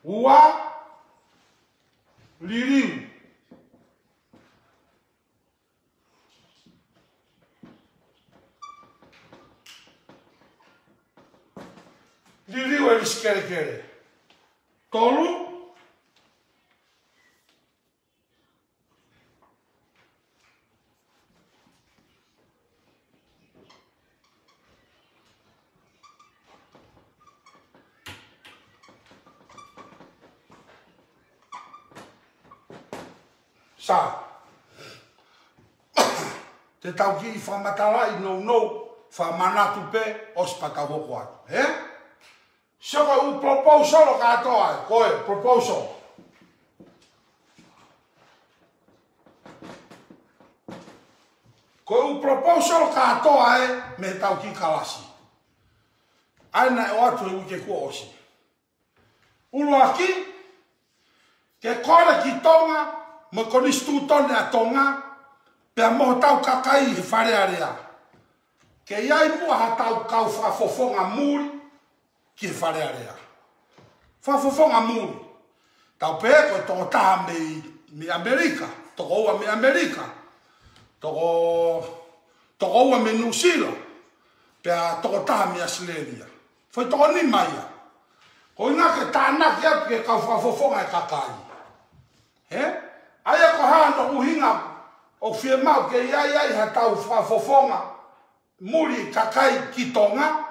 Ua, liliu. Liliu e lisi kelekele. Tolu, Sai. Te tau kiʻi fakamatalaʻi nounou, fakamanatu pē, ʻosi pea tau hoko atu. Ē? Sio ko e ʻū proposal kātoa ē, ko e proposal. Ko e ʻū proposal kātoa ē mei he tau kiʻi kalasi. ʻA ia naʻe ʻoatu he uike kuo ʻosi. ʻUluaki, ke kole ki Tonga, mo e konisitūtone ʻa Tonga, pea mo hotau kakai he Fale Alea. Ke ʻi ai muʻa hatau kau fakafofonga muli ki he Fale Alea. Fakafofonga muli. Tau pehē ko e tokotaha mei, mei ʻAmelika, toko ua mei ʻAmelika, toko, toko ua mei Nuʻusila, pea tokotaha mei ʻAositelēlia. Foʻi toko nima ia. Ko e ʻuhinga ke tānaki atu ke kau fakafofonga e kakai. Ē? ʻA ia ko e hā hono ʻuhinga ʻoku fiemaʻu ke ʻi ai ai hatau fakafofonga muli kakai ki Tonga?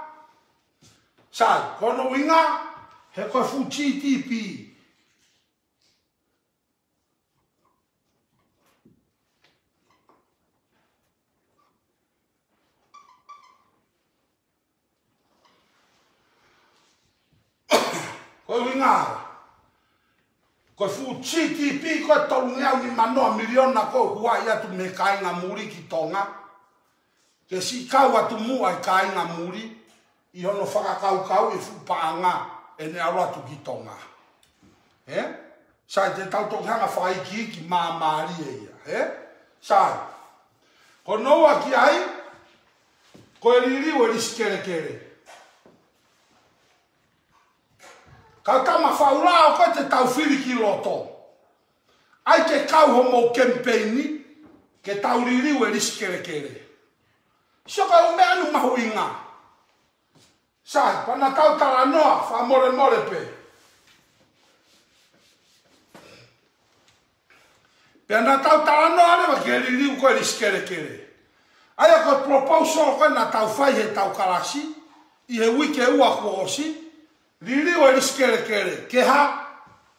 Sai, ko hono ʻuhinga, he ko e fuʻu G D P. Ko e ʻuhinga, ko e fuʻu G D P ko e tolungeau nimanoa miliona ko e huaʻi atu mei he kāinga muli ki Tonga. Ke siʻi kau atu muʻa e kāinga muli, ʻi hono fakakaukauʻi e fuʻu paʻanga ʻene ʻalu atu ki Tonga. Ē? Sai, te tau toki hanga fakaikiiki māmālie ia. Ē? Sai. Ko hono ua ki ai, Ko e liliu e lisi kelekele. Ka tama faulao ko e te tau fili ki loto. ʻAi ke kau homou kemipeini, ke tau liliu e lisi kelekele. Sio ka u meʻa nu mahuʻinga. Sai, pea naʻa tau talanoa, fakamolemole pē. Pea naʻa tau talanoa leva ki he liliu ko e lisi kelekele. ʻA ia ko e proposal ko ē naʻa tau fai he tau kalasi, ʻi he uike ua kuo ʻosi, liliu e lisi kelekele, ke hā,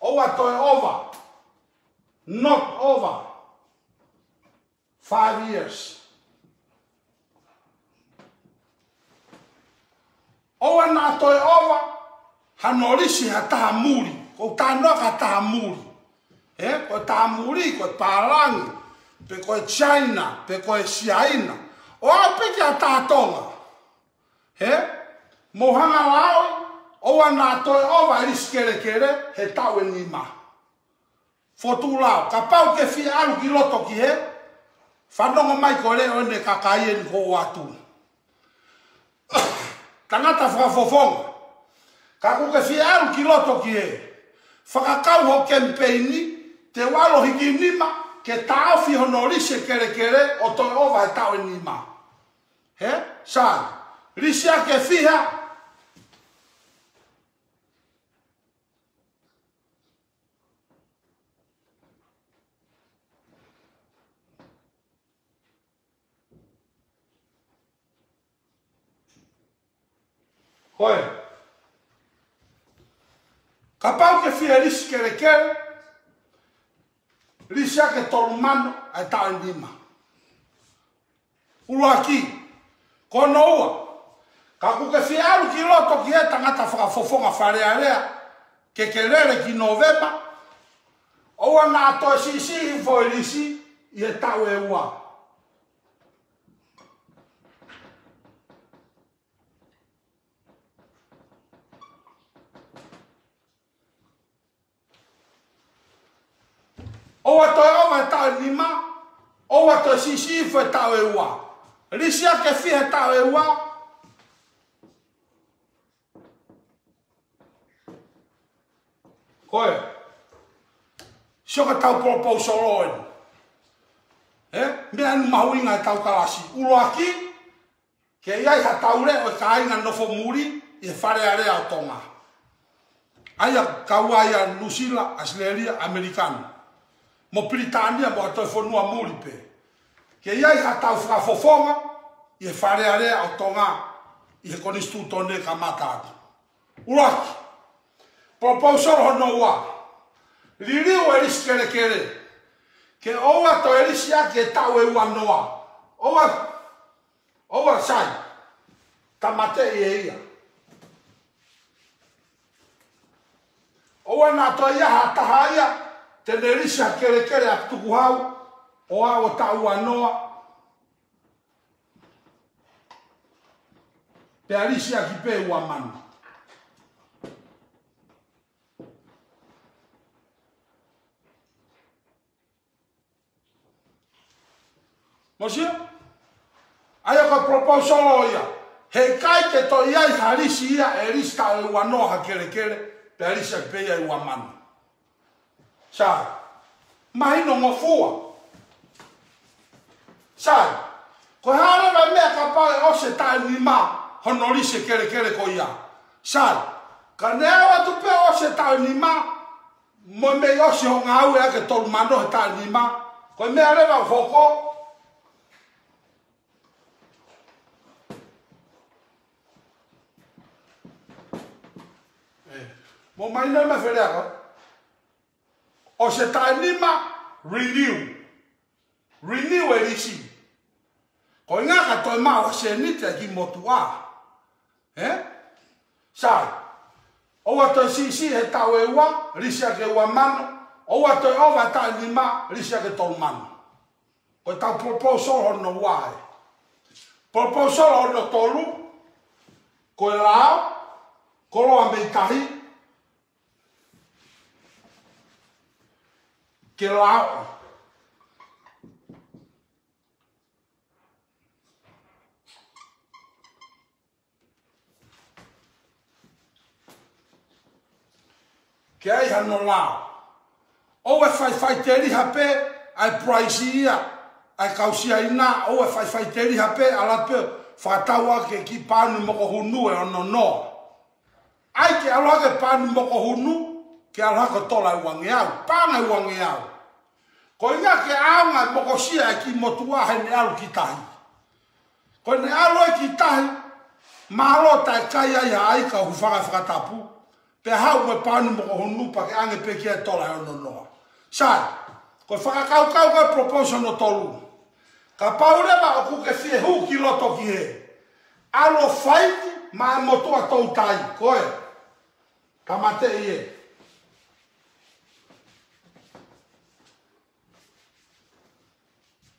ʻoua toe ova, not over five years. ʻOua naʻa toe ova hano lisi ha taha muli. Ko u talanoa ki ha taha muli. He, ko e taha muli, ko e pālangi, pe ko e China, pe ko e Siaina. ʻO aʻu pē ki ha taha Tonga. He, mou hanga ʻo lau, ʻoua naʻa toe ova e lisi kelekele, he taʻu ʻe nima. Fotu lao, kapau ke fie ʻalu ki loto ki he, fanongo mai ko e leʻo eni e kakai eni ko ʻoatu. Tangata fakafofonga. Ka kuo ke fie ʻalu ki loto ki he, fakakau ho kemipeini, te u ʻalu ʻo hiki nima, ke taʻofi hono lisi e kelekele, ʻo toe ova he taʻu ʻe nima. He? Sai. Lisi ʻaki e fiha. Ko e. Kapau ke fie lisi kelekele, lisi ʻaki e tolu mano ʻa e taʻu ʻe nima. ʻUluaki, ko hono ua. Ka kuo ke fie ʻalu ki loto ki he, tangata fakafofonga Fale Alea, ke ke lele ki Nōvema, ʻoua naʻa toe siʻisiʻi hifo e lisi ʻi he taʻu ʻe ua. ʻOua toe ova e taʻu ʻe nima, ʻoua toe siʻisiʻi hifo e taʻu ʻe ua. Lisi ʻaki e fiha e taʻu ʻe ua. Ko e. Sio ki he tau proposal eni. He? Meʻa eni mahuʻinga e tau kalasi. ʻUluaki, ke ʻi ai ha tau leʻo e kāinga nofo muli ʻi he Fale Alea ʻo Tonga. ʻA ia kau ai ʻa Nuʻusila, ʻAositelēlia, ʻAmelika, mo Pilitānia, mo ha toe fonua muli pē. Ke ʻi ai ha tau fakafofonga ʻi he Fale Alea ʻo Tonga, ʻi he konisitūtone kamata atu. ʻUluaki, proposal hono ua. Liliu e lisi kelekele. Ke ʻoua toe lisi ʻaki e taʻu ʻe ua noa. ʻOua, ʻoua sai. Tāmateʻi ʻe ia. ʻOua naʻa toe ʻi ai ha taha ia te ne lisi ha kelekele ʻa e tukuhau ʻo aʻu ʻo taʻu ua noa. Pea lisi ʻaki pē ua mano. Mou sio? ʻA ia ko e proposal ia. Heʻikai ke toe ʻi ai ha lisi ia ʻe lisi taʻu ʻe ua noa ha kelekele, pea lisi ʻaki pē ia ʻe ua mano. Sai. Mahino ngofua. Sai. Ko e hā leva e meʻa kapau ʻe ʻosi e taʻu ʻe nima hono lisi e kelekele ko ia? Sai. Ka ne aʻu atu pē ʻosi e taʻu ʻe nima, mo e meʻi ʻosi hoʻo ngāue ʻaki e tolu mano he taʻu ʻe nima, ko e meʻa leva ʻoku hoko. ʻE, mou mahino mai e feleʻa ko ē. ʻOsi e taʻu ʻe nima, renew. Renew e lisi. Ko e ʻuhinga ka toe maʻu ha sēniti ʻa e kiʻi motuʻa. He? Sai. ʻOua toe siʻisiʻi he taʻu ʻe ua, lisi ʻaki e ua mano. ʻOua toe ova taʻu ʻe nima, lisi ʻaki e tolu mano. Ko e tau proposal hono ua ē. Proposal hono tolu, ko e lao, koloa mei tahi, ke lao. ke ʻai hano lao. ʻOua ʻe faʻifaʻiteliha pē ʻa e price ia ʻa e kau Siaina, ʻoua ʻe faʻifaʻiteliha pē, ʻalu pē fakatau ake ki he pauni mokohunu ʻe ono noa. ʻAi ke ʻalu hake pauni mokohunu, ke ʻalu hake tola ʻe uangeau, paʻanga ʻe uangeau. Ko ia ke ʻaonga e mokosia ʻa e kiʻi motuʻa heʻene ʻalu ki tahi. Ko ʻene ʻalu ē ki tahi, mālō taʻe kai ai ha ʻaika, hūfanga he fakatapu, pea haʻu mo e pauni mokohunu pea ke ʻange pē ki ai e tola ʻe ono noa. Sai, ko e fakakaukau ko e proposal hono tolu. Kapau leva ʻoku ke fie hū ki loto ki hē, ʻalu ʻo faiti maʻa e motuʻa toutai, ko ē. Tāmateʻi ē.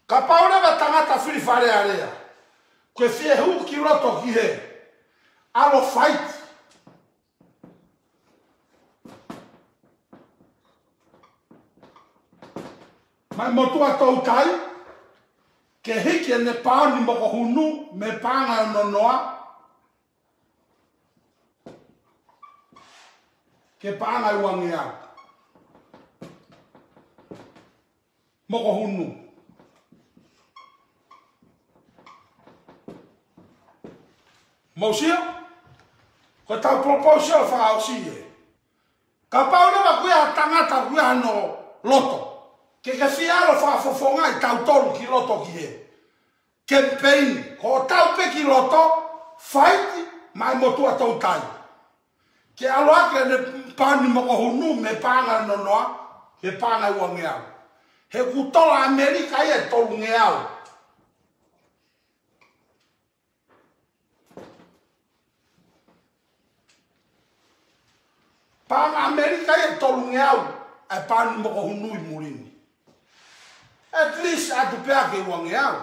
Kapau leva tangata fili Fale Alea, ke fie hū ki loto ki hē, ʻalu ʻo faiti maʻa e motuʻa toutai, ke hiki ʻene pauni mokohunu mei he paʻanga ʻe ono noa ki he paʻanga ʻe uangeau. Mokohunu. Mou sio? Ko ʻetau proposal fakaʻosi ē. Kapau leva ʻoku ʻi ai ha tangata ʻoku ʻi ai hano loto, ke ke fie ʻalu ʻo fakafofongaʻi tautolu ki loto ki hē. Campaign, ko ʻetau pē ki loto, faiti maʻa e motuʻa toutai. Ke ʻalu hake ʻene pauni mokohunu mei he paʻanga ʻe ono noa ki he paʻanga ʻe uangeau. He ʻoku tola ʻAmelika ia ʻe tolungeau. Paʻanga ʻAmelika ia ʻe tolungeau ʻa e pauni mokohunu ʻi muli ni. At least ʻatu pē ʻa e uangeau.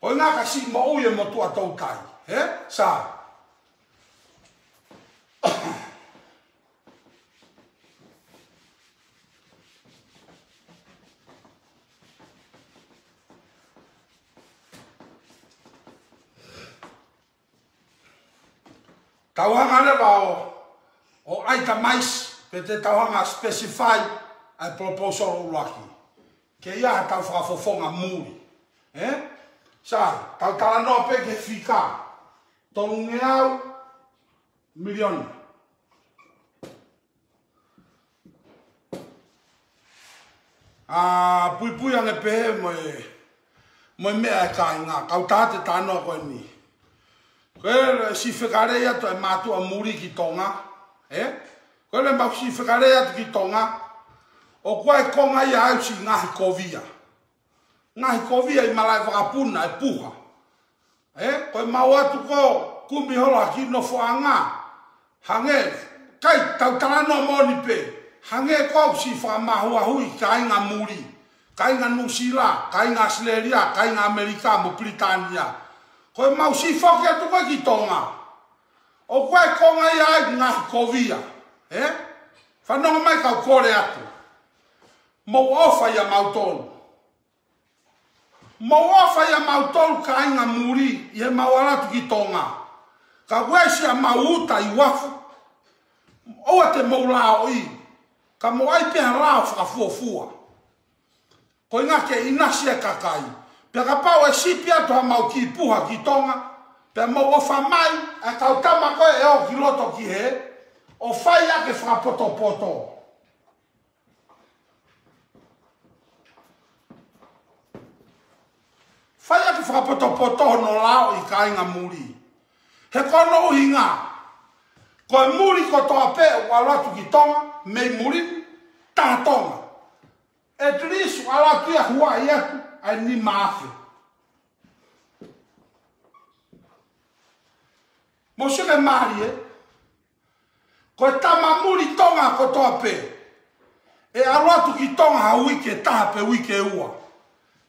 ʻOua naʻa ke siʻi moʻui e motuʻa toutai. Ē? Sai. Tau hanga leva ʻo, ʻo itemize, pe te tau hanga ʻo specify ʻa e proposal ʻuluaki. Ke ʻi ai haʻatau fakafofonga muli. Ē? Sai, tau talanoa pē ki he fika. Tolungeau miliona. ʻA, puipui ange pehē mo e, mo e meʻa ʻa e kāinga, kau tāte tānoa ko eni. Ko e siʻi fekalei atu ʻa e mātuʻa muli ki Tonga, ē? Ko e mau siʻi fekalei atu ki Tonga, ʻoku ʻi ai e konga ia ʻa e siʻi ngaahi kovia. Ngaahi kovia ʻi malaʻe vakapuna ʻe puha. Ē, ko e mau atu ko ē kumi holo ha kiʻi nofoʻanga. Hangē, kai, tau talanoa moʻoni pē. Hangē ko ʻeku siʻi fakamahuahuʻi kāinga muli. Kāinga Nuʻusila, kāinga ʻAositelēlia, kāinga ʻAmelika mo Pilitānia. Ko e mau siʻi foki atu ko ē ki Tonga. ʻOku ʻi ai e konga ia ʻa e ngaahi kovia. Ē? Fanongo mai kau kole atu. Mou ʻofa ʻia mautolu. Mou ʻofa ʻia mautolu kāinga muli ʻi heʻemau ʻalu atu ki Tonga. Ka ʻoku ʻi ai siʻa mau uta ʻi uafu. ʻOua te mou laoʻi. Ka mou ʻai pē ha lao fakafuofua. Ko e ʻuhinga ke ʻinasi e kakai. Pea kapau ʻe sipi atu haʻamau kiʻi puha ki Tonga, pea mou ʻofa mai, ʻa e kau tama ko ē ʻe ō ki loto ki hē, ʻo fai ʻaki e fakapotopoto. Fai ʻaki e fakapotopoto hono laoʻi kāinga muli. He ko hono ʻuhinga, ko e muli kotoa pē ʻoku ʻalu atu ki Tonga, mei muli, taha Tonga. At least ʻoku ʻalu atu ia huaʻi atu ʻa e nima afe. Mou sio ki he mālie, ko e tama muli Tonga kotoa pē ʻe ʻalu atu ki Tonga ha uike ʻe taha pe uike ʻe ua,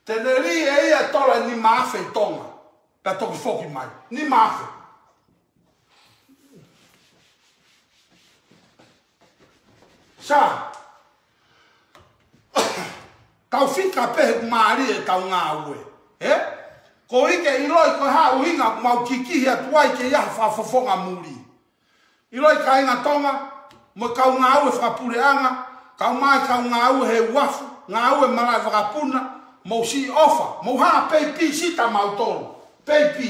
te ne lī ʻe ia e tola ʻe nima afe ʻi Tonga, pea toki foki mai. Nima afe. Sai, tau fika pē he ʻoku mālie ʻetau ngāue. Ē? Koeʻuhi ke ʻiloʻi ko e hā e ʻuhinga ʻoku mau kikihi atu ai ke ʻi ai ha fakafofonga muli. ʻIloʻi kāinga Tonga, mo e kau ngāue fakapuleʻanga, kau mai kau ngāue he uafu, ngāue malaʻe vakapuna, mou siʻi ʻofa, mou hanga pei pīsita mautolu, pei pī.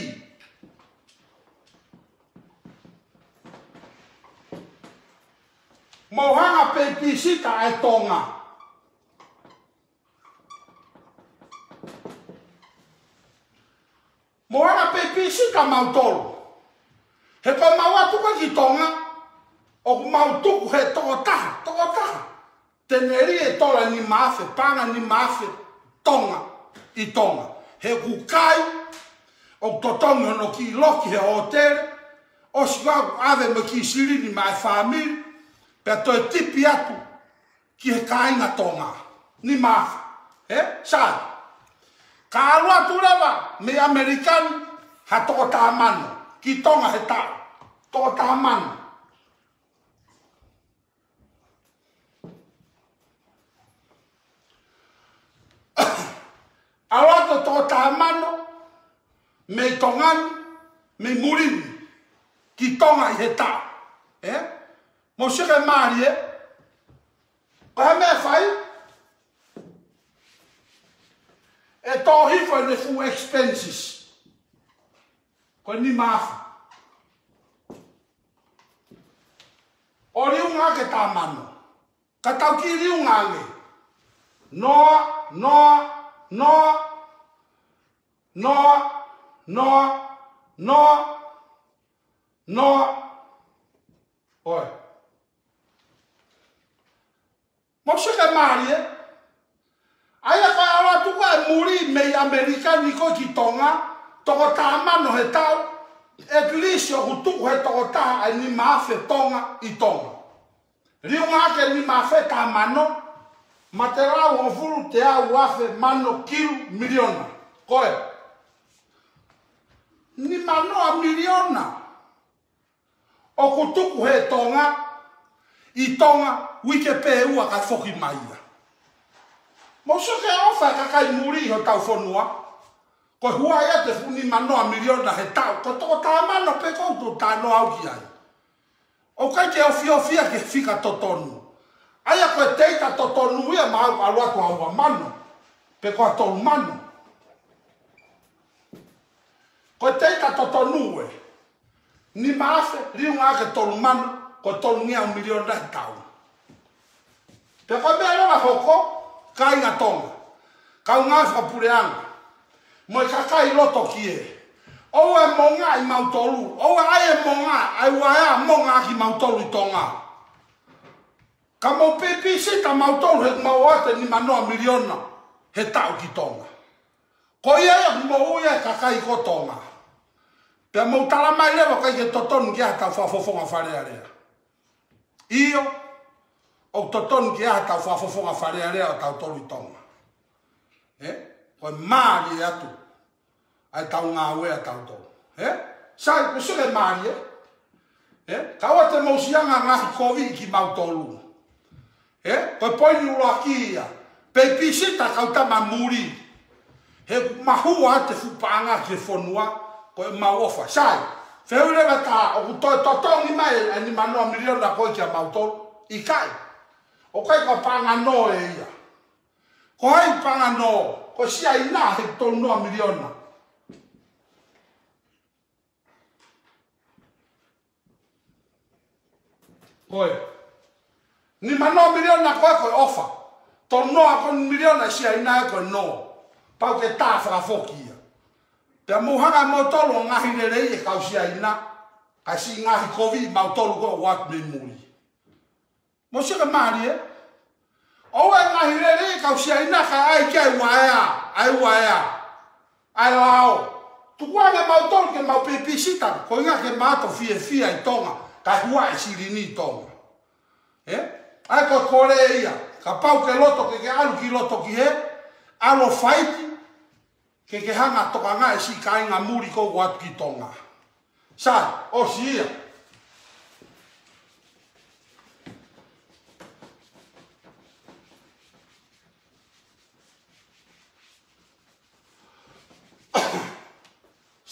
Mou hanga pei pīsita e Tonga. Mou hanga pei pīsita mautolu. He ko e mau ʻatu ko ē ki Tonga, ʻoku mau tuku he tokotaha, tokotaha. Teneli e tola nima afe, paʻanga nima afe Tonga ʻi Tonga. He ʻoku kai, ʻoku totongi hono kiʻi loki he hōtele, ʻosi ʻoku ʻave mo e kiʻi silini maʻa e fāmili, pea toe tipi atu ki he kāinga Tonga. Nima afe. Ē? Sai. Ka ʻalu atu leva mei ʻAmelika ni ha toko taha mano ki Tonga he taʻu. Toko taha mano. ʻAlu atu toko taha mano mei Tonga ni, mei muli ni, ki Tonga ʻi he taʻu. Ē? Mou sio ki he mālie, ē? Ko e hā e meʻa ʻe fai? ʻE tō hifo ʻene full expenses. Ko e nima afe. ʻO liunga ke taha mano. Ka tau kiʻi liunga ange. Noa, noa, noa, noa, noa, noa, noa. ʻOi. Mou sio ki he mālie, ē? ʻA ia ko e ʻalu atu ko ē muli mei ʻAmelika ni ko ē ki Tonga, toko taha mano he taʻu, at least ʻoku tuku he tokotaha ʻa e nima afe Tonga ʻi Tonga. Liunga ke nima afe taha mano, mate lau hongofulu teau afe mano kilu miliona. Ko e nima noa miliona ʻoku tuku he Tonga, ʻi Tonga, uike pē ua kae foki mai ia. Mou sio ki he ʻofa e kakai muli ʻi hotau fonua, ko e hua ia ʻa e fuʻu nima noa miliona he taʻu, ko e toko taha mano pē ʻoku ou talanoa au ki ai. ʻOku ʻikai ke ofiofia ki he fika totonu. ʻA ia ko e teita totonu ia maʻau ʻalu atu ha ua mano, pe ko ha tolu mano. Ko e teita totonu ē. Nima afe, liunga ke tolu mano, ko e tolungeau miliona he taʻu. Pea ko e meʻa leva hoko, kāinga Tonga, kau ngāue fakapuleʻanga, mo e kakai loto kie. ʻOua ʻe monga ʻi mautolu, ʻoua ʻe monga, ʻa e uaea monga ʻaki mautolu ʻi Tonga. Ka mou pipisi ta mautolu he mau ʻoatu e nima noa miliona he taʻu ki Tonga. Ko ia ia ʻoku moʻui ai e kakai ko Tonga. Pea mou tala mai leva ʻoku ʻikai ke totonu ke ʻi ai haʻatau fakafofonga Fale Alea. ʻIo, ʻoku totonu ke ʻi ai haʻatau fakafofonga Fale Alea ʻo tautolu ʻi Tonga. Ē? Ko e mālie atu ʻa e tau ngāue ʻa tautolu. Ē? Sai, ko e sio ki he mālie. Ē? Ka ʻoua te mou siʻi anga ngaahi kovi ki mautolu. Ē? Ko e poini ʻuluaki ia. Pipisi ta kau tama muli. He ʻoku mahua ʻa e fuʻu paʻanga ki he fonua, ko e mau ʻofa. Sai, fehuʻi leva ta, ʻoku toe totongi mai ʻa e nima noa miliona ko ē kia mautolu? ʻIkai. ʻOku ʻikai ko e paʻanga nō ē ia. Ko hai paʻanga nō? Ko Siaina he tolu noa miliona. Ko e nima noa miliona ko ē ko e ʻofa. Tolu noa ko e miliona Siaina ē ko e nō. Pau ke tā fakafoki ia. Pea mou hanga ʻe mautolu ʻo ngaohi lelei e kau Siaina, kae siʻi ngaohi kovi mautolu ko ē ʻoku ʻoatu mei muli. Mou sio ki he mālie. ʻOua ʻe ngaohi lelei e kau Siaina kae ʻai ki ai e uaea, ʻa e uaea, ʻa e lao. Tuku ange mautolu ke mau pipisi ta, ko e ʻuhinga ke mau toe fiefia ʻi Tonga, kae hua e silini ʻi Tonga. Ē? ʻA ia ko e kole ia, kapau ke loto ke ke ʻalu ki loto ki hē, ʻalu ʻo faiti, ke ke hanga ʻo tokangaʻi e siʻi kāinga muli ko ē ʻoku ʻoatu ki Tonga. Sai, ʻosi ia.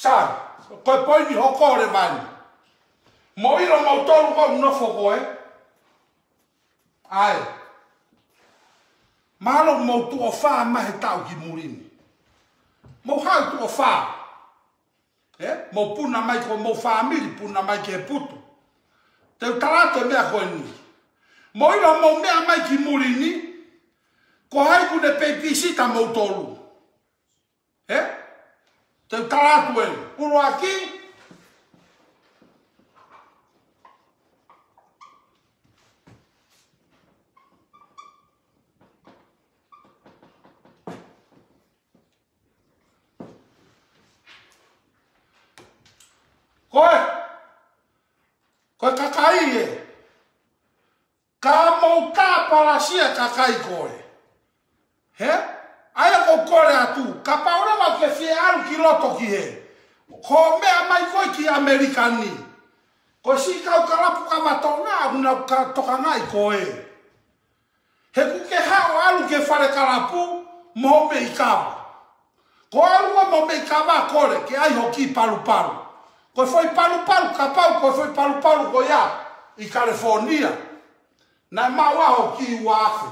Sai, ko e poini hoko leva eni. Mou ʻilo mautolu ko ē ʻoku nofo ko ē, ʻAi. Mahalo mou tuʻo fā mai he taʻu ki muli ni. Mou haʻu tuʻo fā. Ē? Mou puna mai ko homou fāmili, puna mai ki he putu. Te u tala atu e meʻa ko eni. Mou ʻilo mou meʻa mai ki muli ni, ko hai ʻoku ne peipisita moutolu. Ē? Te u tala atu eni. ʻUluaki, ko e, ko e kakai ē. Ka mou tāpalasia kakai ko ē. Hē? ʻA ia ʻoku ou kole atu, kapau leva ʻoku ke fie ʻalu ki loto ki hē. Ko e meʻa mai ko ē ki ʻAmelika ni. Ko e siʻi kau kalapu kava Tonga, ʻoku nau ka tokangaʻi ko ē. He ʻoku ke haʻu ʻalu ki he fale kalapu mo hoʻo meʻi kava. Ko e ʻalu mo hoʻo meʻi kava kole ke ʻai hoʻo kiʻi palupalu. Ko e foʻi palupalu kapau, ko e foʻi palupalu ko ia ʻi California. Naʻe maʻu ʻa hoʻo kiʻi ua afe.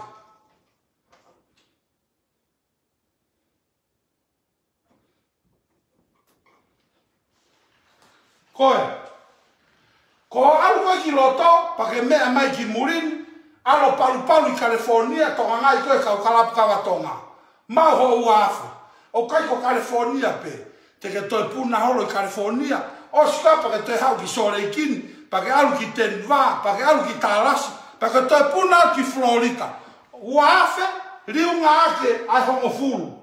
Ko e, ko hoʻo ʻalu ko ē ki loto, pea ke meʻa mai ki muli ni, ʻalu ʻo palupalu ʻi California, tokangaʻi koe ʻe he kau kalapu kava Tonga. Maʻu hoʻo ua afe, ʻoku ʻikai ko California pē, te ke toe puna holo ʻi California, ʻosi koā pea ke toe haʻu ki Salt Lake ni, pea ke ʻalu ki Denver, pea ke ʻalu ki Dallas, pea ke toe puna ki Florida. Ua afe, liunga ake ʻa e hongofulu.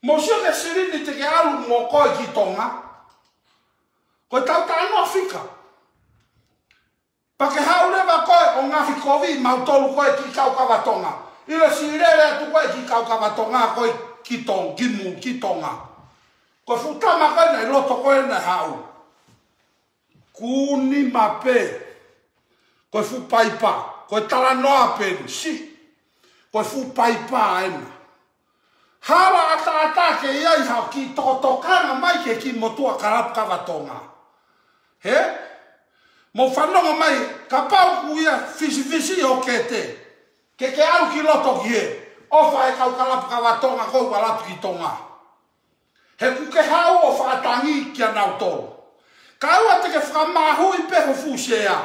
Mou sio ki he silini te ke ʻalu mo koe ki Tonga. Ko e tau talanoa fika. Pea ke haʻu leva koe ʻo ngaohikoviʻi mautolu koe ki he kau kava Tonga. ʻIlo siʻi lele atu koe ki he kau kava Tonga koe ki Tong-, ki mu-, ki Tonga. Ko e fuʻu tama koe naʻe ʻi loto koe naʻe haʻu. Kuo nima pē. Ko e fuʻu paipa. Ko e talanoa pē ni. Siʻi. Ko e fuʻu paipa ena. Hala ʻataʻatā ke ʻi ai ha kiʻi tokotokanga mai ki he kiʻi motuʻa kalapu kava Tonga. Hē? Mou fanongo mai, kapau ʻoku ʻi ai fisifisiʻi hoʻo kete. Ke ke ʻalu ki loto ki hē. ʻOfa e kau kalapu kava Tonga ko ē ʻoku ʻalu atu ki Tonga. He ʻoku ke haʻu ʻo fakatangi kia nautolu. Kaua te ke fakamahuʻi pē ho fuʻu sea.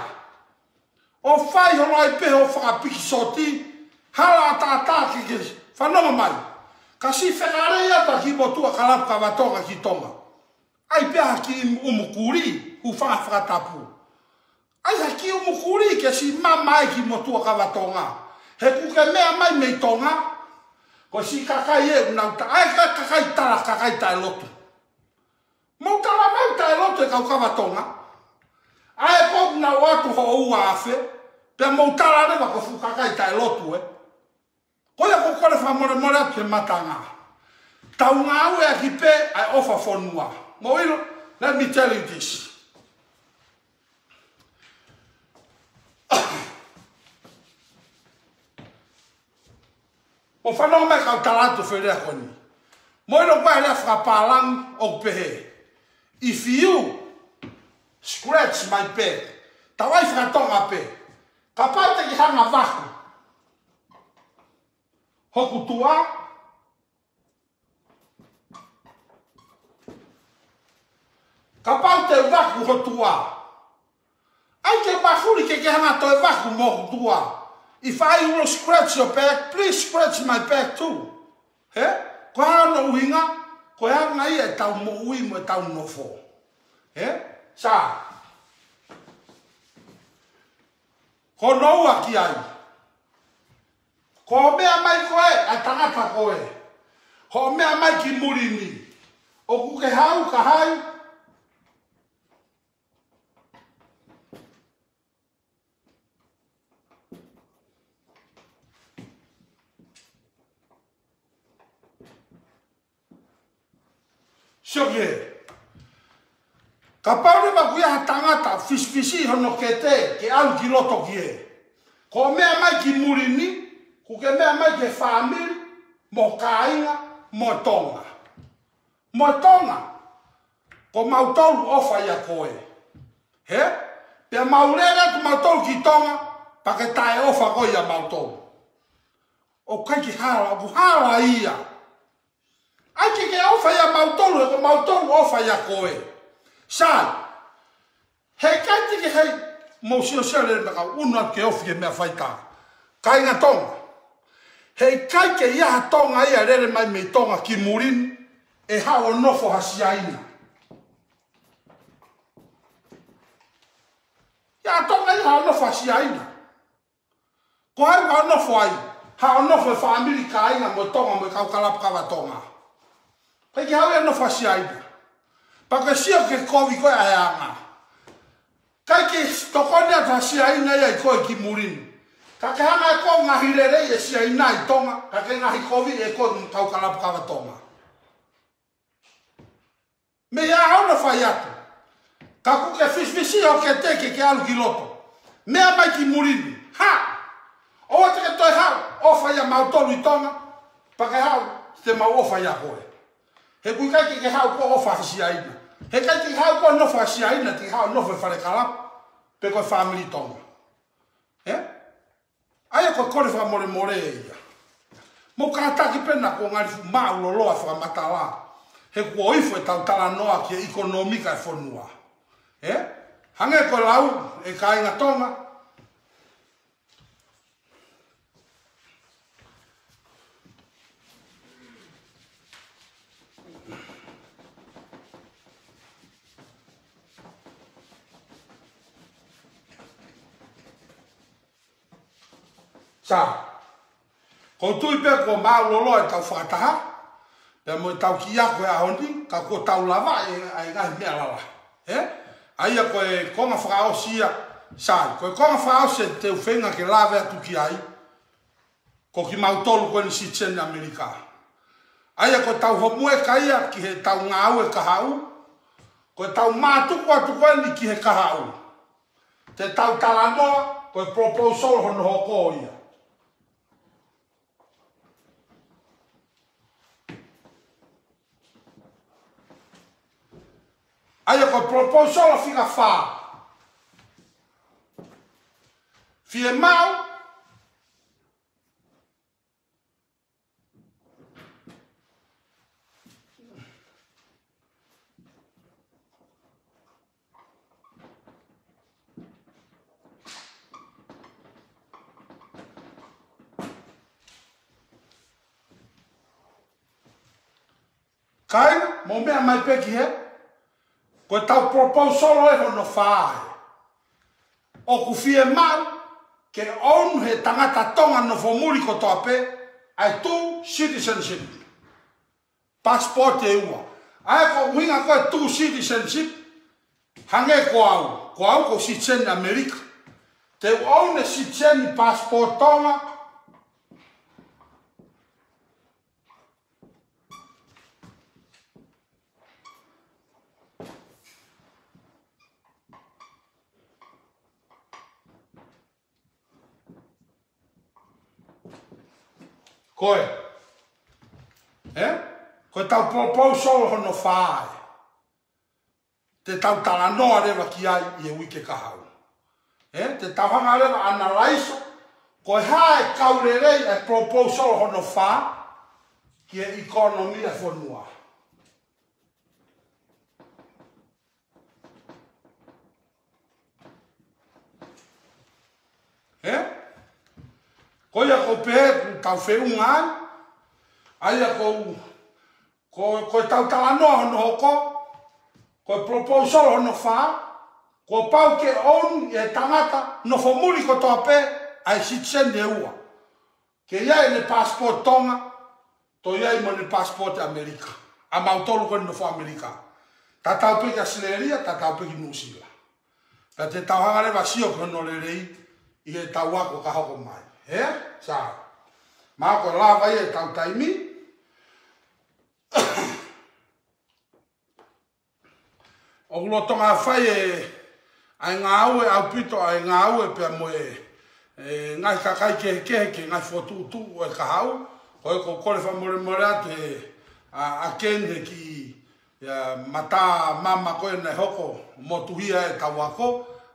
ʻO fai holo ai pē ho fakapikisoti, hala ʻataʻatā ke ke fanongo mai. Ka siʻi fekalei atu ʻa e kiʻi motuʻa kalapu kava Tonga ki Tonga. ʻAi pē ha kiʻi ʻumukuli, hūfanga he fakatapu. ʻAi ha kiʻi ʻumukuli ke siʻi mama ai e kiʻi motuʻa kava Tonga. He ʻoku ke meʻa mai mei Tonga, ko e siʻi kakai ē ʻoku nau ta-, ʻa e ka-, kakai tala, kakai taʻelotu. Mou tala mai taʻelotu e kau kava Tonga. ʻA ē ʻoku nau ʻoatu hoʻo ua afe, pea mou tala leva ko e fuʻu kakai taʻelotu ē. Ko ia ʻoku ou kole fakamolemole atu he matanga. Tau ngāueʻaki pē ʻa e ʻofa fonua. Mou ʻilo, let me tell you this. Mou fanongo mai kau tala atu e foʻi lea ko eni. Mou ʻilo ko e lea fakapālangi ʻoku pehē. If you scratch my back, tau ʻai fakatonga pē. Kapau te ke hanga vaku hoku tuʻa, kapau te u vaku ho tuʻa. ʻAi ke mafuli ke ke hanga toe vaku mo ho tuʻa. If I will scratch your back, please scratch my back too. Hē? Ko e hā hono ʻuhinga? Ko e anga ia ʻetau moʻui mo ʻetau nofo. Hē? Sā. Ko hono ua ki ai. Ko hoʻo meʻa mai ko ē, ʻa e tangata ko ē. Hoʻo meʻa mai ki muli ni. ʻOku ke haʻu ka hai? Sio ki hē. Kapau leva ʻoku ʻi ai ha tangata fisifisiʻi hono kete ke ʻalu ki loto ki hē. Ko hoʻo meʻa mai ki muli ni, ʻoku ke meʻa mai ki he fāmili, mo e kāinga, mo Tonga. mo e Tonga. Ko mautolu ʻofa ʻia koe. He? Pea mau lele atu mautolu ki Tonga, pea ke taʻeʻofa koe ʻia mautolu. ʻOku ʻikai ke hala, ʻoku hala ia. ʻAi ke ke ʻofa ʻia mautolu, he ko mautolu ʻofa ʻia koe. Sai, heʻikai te ke hei, mou siosio lele mei he kau ʻunu atu ke ofi ki he meʻa faitā. Kāinga Tonga. Heʻikai ke ʻi ai ha Tonga ia lele mai mei Tonga ki muli ni, ʻe haʻu ʻo nofo ha Siaina. ʻI ai ha Tonga ia haʻu ʻo nofo ha Siaina. Ko hai ʻoku nofo ai? Haʻu ʻo nofo e fāmili kāinga mo Tonga mo e kau kalapu kava Tonga. ʻIkai ke haʻu ia ʻo nofo ha Siaina. Pea ke sio ki he kovi ko ē ʻa e anga. ʻIkai ke tokoni atu ha Siaina ia ʻia koe ki muli ni. Ka ke hanga ʻe koe ʻo ngaahi lelei e Siaina ʻi Tonga, ka ke ngaahi kovi ʻe koe mo e kau kalapu kava Tonga. Meʻa ia ʻoku ou fai atu. Ka ʻoku ke fisifisi ʻo ke teke ke ʻalu ki loto. Meʻa mai ki muli ni. Ha! ʻOua te ke toe haʻu ʻo ʻofa ʻia mautolu ʻi Tonga. Pea ke haʻu, te mau ʻofa ʻia koe. He ʻoku ʻikai ke ke haʻu koe ʻo ʻofa ha Siaina. Heʻikai ke ke haʻu koe ʻo nofo ha Siaina, te ke haʻu ʻo nofo he fale kalapu. Pe ko e fāmili Tonga. Ē? ʻA ia ko e kole fakamolemole ia. Mou kātaki pē naʻa ku ngali fuʻu māʻuloloa fakamatala. He kuo ifo ʻetau talanoa ki he ʻekonōmika e fonua. Ē? Hangē ko e lau ʻe kāinga Tonga. Sa, ʻoku ou tui pē kuo māʻuloloa ʻetau fakataha, pea mo ʻetau kiʻi ako he ʻaho ni, ka kuo tau lavaʻi ʻa e ngaahi meʻa lalahi. Ē? ʻA ia ko e konga fakaʻosi ia, sa, ko e konga fakaʻosi ʻe te u feinga ke lave atu ki ai, ko kimautolu ko eni citizen ʻAmelika. ʻA ia ko ʻetau homework ia ki heʻetau ngāue kahaʻu, ko ʻetau mātuku atu ko eni ki he kahaʻu. Te tau talanoa, ko e proposal hono hoko ia. ʻA ia ko e proposal fika fā. Fiemaʻu Kāinga, mou meʻa mai pē ki he, ko ʻetau proposal ʻe hono fā ē. ʻOku fiemaʻu ke own he tangata Tonga nofo muli kotoa pē, ʻa e two citizenship. Passport ʻe ua. ʻA ia ko e ʻuhinga ko e two citizenship, hangē ko au. Ko au ko e citizen ʻAmelika. Te u own e citizen passport Tonga. Ko e, ē? Ko ʻetau proposal hono fā ē. Te tau talanoa leva ki ai ʻi he uike kahaʻu. Ē? Te tau hanga leva ʻo analyze, ko e hā e kau lelei e proposal hono fā ki he economy e fonua. Ē? Ko ia ʻoku ou pehē, ʻoku tau feʻunga ai, ʻa ia ko, ko, ko ʻetau talanoa hono hoko, ko e proposal hono fā, kuo pau ke own ʻe he tangata nofo muli kotoa pē ʻa e citizen ʻe ua. Ke ʻi ai ʻene passport Tonga, toe ʻi ai mo ʻene passport ʻAmelika. ʻA mautolu ko eni nofo ʻAmelika. Tatau pē ki ʻAositelēlia, tatau pē ki Nuʻusila. Pea te tau hanga leva ʻo sio ki hono lelei ʻi heʻetau ako ka hoko mai. Ē? Sa. Mahalo ko e lava ia ʻetau taimi. ʻOku lolotonga fai e, ʻa e ngāue ʻaupito, ʻa e ngāue pea mo e, e ngaahi kakai kehekehe ki he ngaahi fokotuʻutuʻu ʻo e kahaʻu, ko e ʻoku ou kole fakamolemole atu he, ʻa, ʻa Ken he kiʻi Ia, mata mama ko ē naʻe hoko, motuhia ʻetau ako,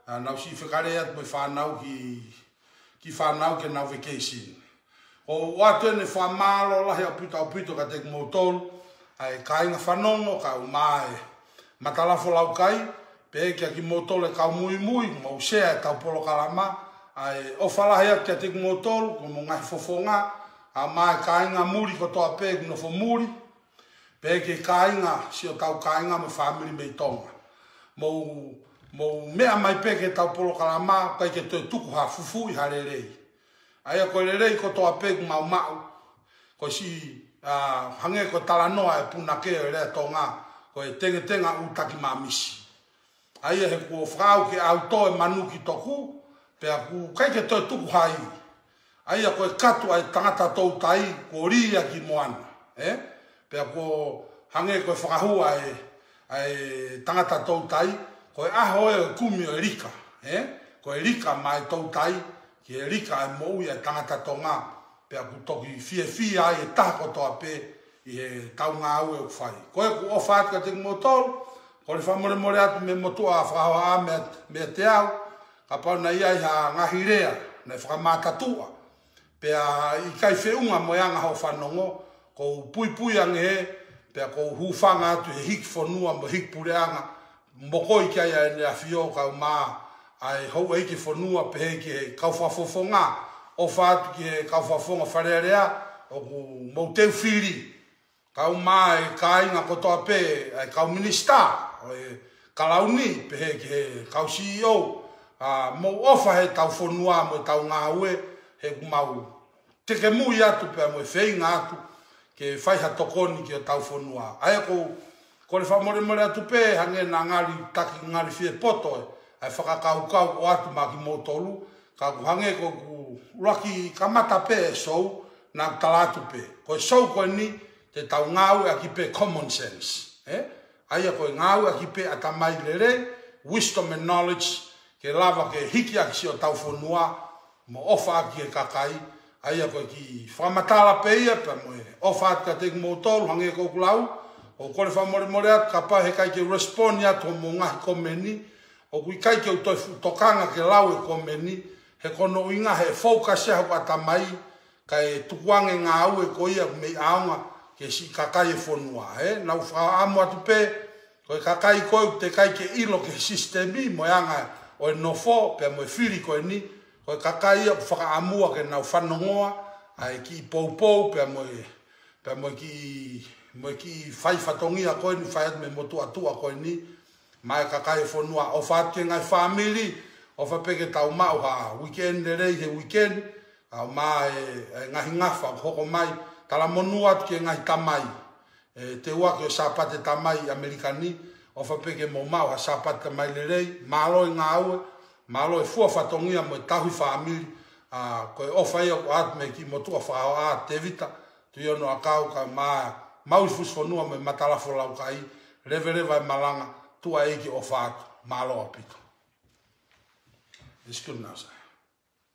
ʻa, naʻa ku siʻi fekalea atu mo e fānau ki, ki fānau ke nau vacation. ʻOku ou ʻoatu ʻeni e fakamālō lahi ʻaupito ʻaupito kiate kimoutolu, ʻa e kāinga fanongo, kae ʻumaʻā e Matalafo Laukai, pehē kia kimoutolu e kau muimui, mou share ʻetau polokalama, ʻa e ʻofa lahi atu kiate kimoutolu, ko hoʻomou ngaahi fofonga, kae ʻumaʻā e kāinga muli kotoa pē ʻoku nofo muli, pehē ki he kāinga siʻotau kāinga mo e fāmili mei Tonga. Mou, mou meʻa mai pē ki heʻetau polokalama, ʻikai ke toe tuku ha fufuuʻi ha lelei. ʻA ia ko e lelei kotoa pē ʻoku mau maʻu, ko e siʻi, ʻa, hangē ko e talanoa e punake ʻo e lea Tonga, ko e tengetenga ʻū taki māmisi. ʻA ia he kuo fakaʻau ke ʻautō e manu ki toku, pea ʻoku ʻikai ke toe tuku ha ivi. ʻA ia ko e katu ʻa e tangata toutai, kuo lī ia ki moana, ē? Pea kuo hangē ko e fakahua ʻa e, ʻa e tangata toutai, ko e ʻaho ē ʻo e kumi ʻo e lika, ē? Ko e lika maʻa e toutai, ki he lika ʻa e moʻui ʻa e tangata Tonga, pea ʻoku toki fiefia ai e taha kotoa pē ʻi heʻetau ngāue ʻoku fai. Ko ʻeku ʻofa atu kiate kimoutolu, kole fakamolemole atu mei he motuʻa fakahohaʻa mei, meiate au, kapau naʻe ʻi ai ha ngaahi lea naʻe fakamātatuʻa, pea ʻikai feʻunga mo e anga hoʻo fanongo, ʻoku ou puipui ange hē, pea ʻoku ou hūfanga atu he hiki fonua mo e hiki puleʻanga, mokoi ki ai ʻa ʻEne ʻAfio kae ʻumaʻā ʻa e houʻeiki fonua pehē ki he kau fakafofonga, ʻofa atu ki he kau fakafofonga Fale Alea, ʻoku mou teu fili, kae ʻumaʻā e kāinga kotoa pē, ʻa e kau minisitā ʻo e Kalauni, pehē ki he kau C E O, ʻa, mou ʻofa heʻetau fonua mo ʻetau ngāue, he ʻoku mau tekemui atu pea mo e feinga atu ke fai ha tokoni ki hotau fonua. ʻA ia ʻoku ou kole fakamolemole atu pē, hangē naʻa ngali taki ngali fie poto ē, ʻa e fakakaukau ʻoatu maʻa kimoutolu, ka ʻoku hangē ko ʻeku ʻuluaki kamata pē e show, naʻa ku tala atu pē. Ko e show ko eni, te tau ngāueʻaki pē common sense, ē? ʻA ia ko e ngāueʻaki pē ʻatamai lelei, wisdom and knowledge, ke lava ke hiki ʻaki siʻotau fonua, mo ʻofa ʻaki e kakai. ʻA ia ko e kiʻi fakamatala pē ia, pea mo e ʻofa atu kiate kimoutolu, hangē ko ʻeku lau, ʻoku ou kole fakamolemole atu, kapau heʻikai ke u respond atu hoʻomou ngaahi komeni, ʻoku ʻikai ke u toe fuʻu tokanga ke lau e komeni, he ko hono ʻuhinga he focus ia hoku ʻatamai, kae tukuange ngāue ko ia ʻoku mei ʻaonga ki he siʻi kakai e fonua, ē? Naʻa ku fakaʻamu atu pē, ko e kakai ko ē ʻoku teʻeki ai ke ʻilo ki he sisitemi mo e anga ʻo e nofo, pea mo e fili ko eni, ko e kakai ia ʻoku fakaʻamua ke nau fanongoa ʻa e kiʻi poupou, pea mo e, pea mo e kiʻi, mo e kiʻi fai fatongia ko eni, fai atu mei he motuʻa tuʻa ko eni, maʻa e kakai e fonua. ʻOfa atu ki he ngaahi fāmili, ʻofa pē ke tau maʻu ha weekend lelei he weekend, kae ʻumaʻā e, e ngaahi ngafa ʻoku hoko mai, talamonū atu ki he ngaahi tamai, e, teu ʻaki ʻo e Sāpate Tamai ʻi ʻAmelika ni, ʻofa pē ke mou maʻu ha Sāpate Tamai lelei, mālō e ngāue, mālō e fua fatongia mo e tauhi fāmili, ʻa, ko e ʻofa ia ʻoku ʻoatu mei he kiʻi motuʻa fakahohaʻa Tevita Tuʻiʻonoʻakau kae ʻumaʻā e Maui Fusi Fonua mo e Matalafo Laukai, leveleva e malanga, tuʻa ʻeiki ʻofa atu, mālō ʻaupito. It's good now, sir.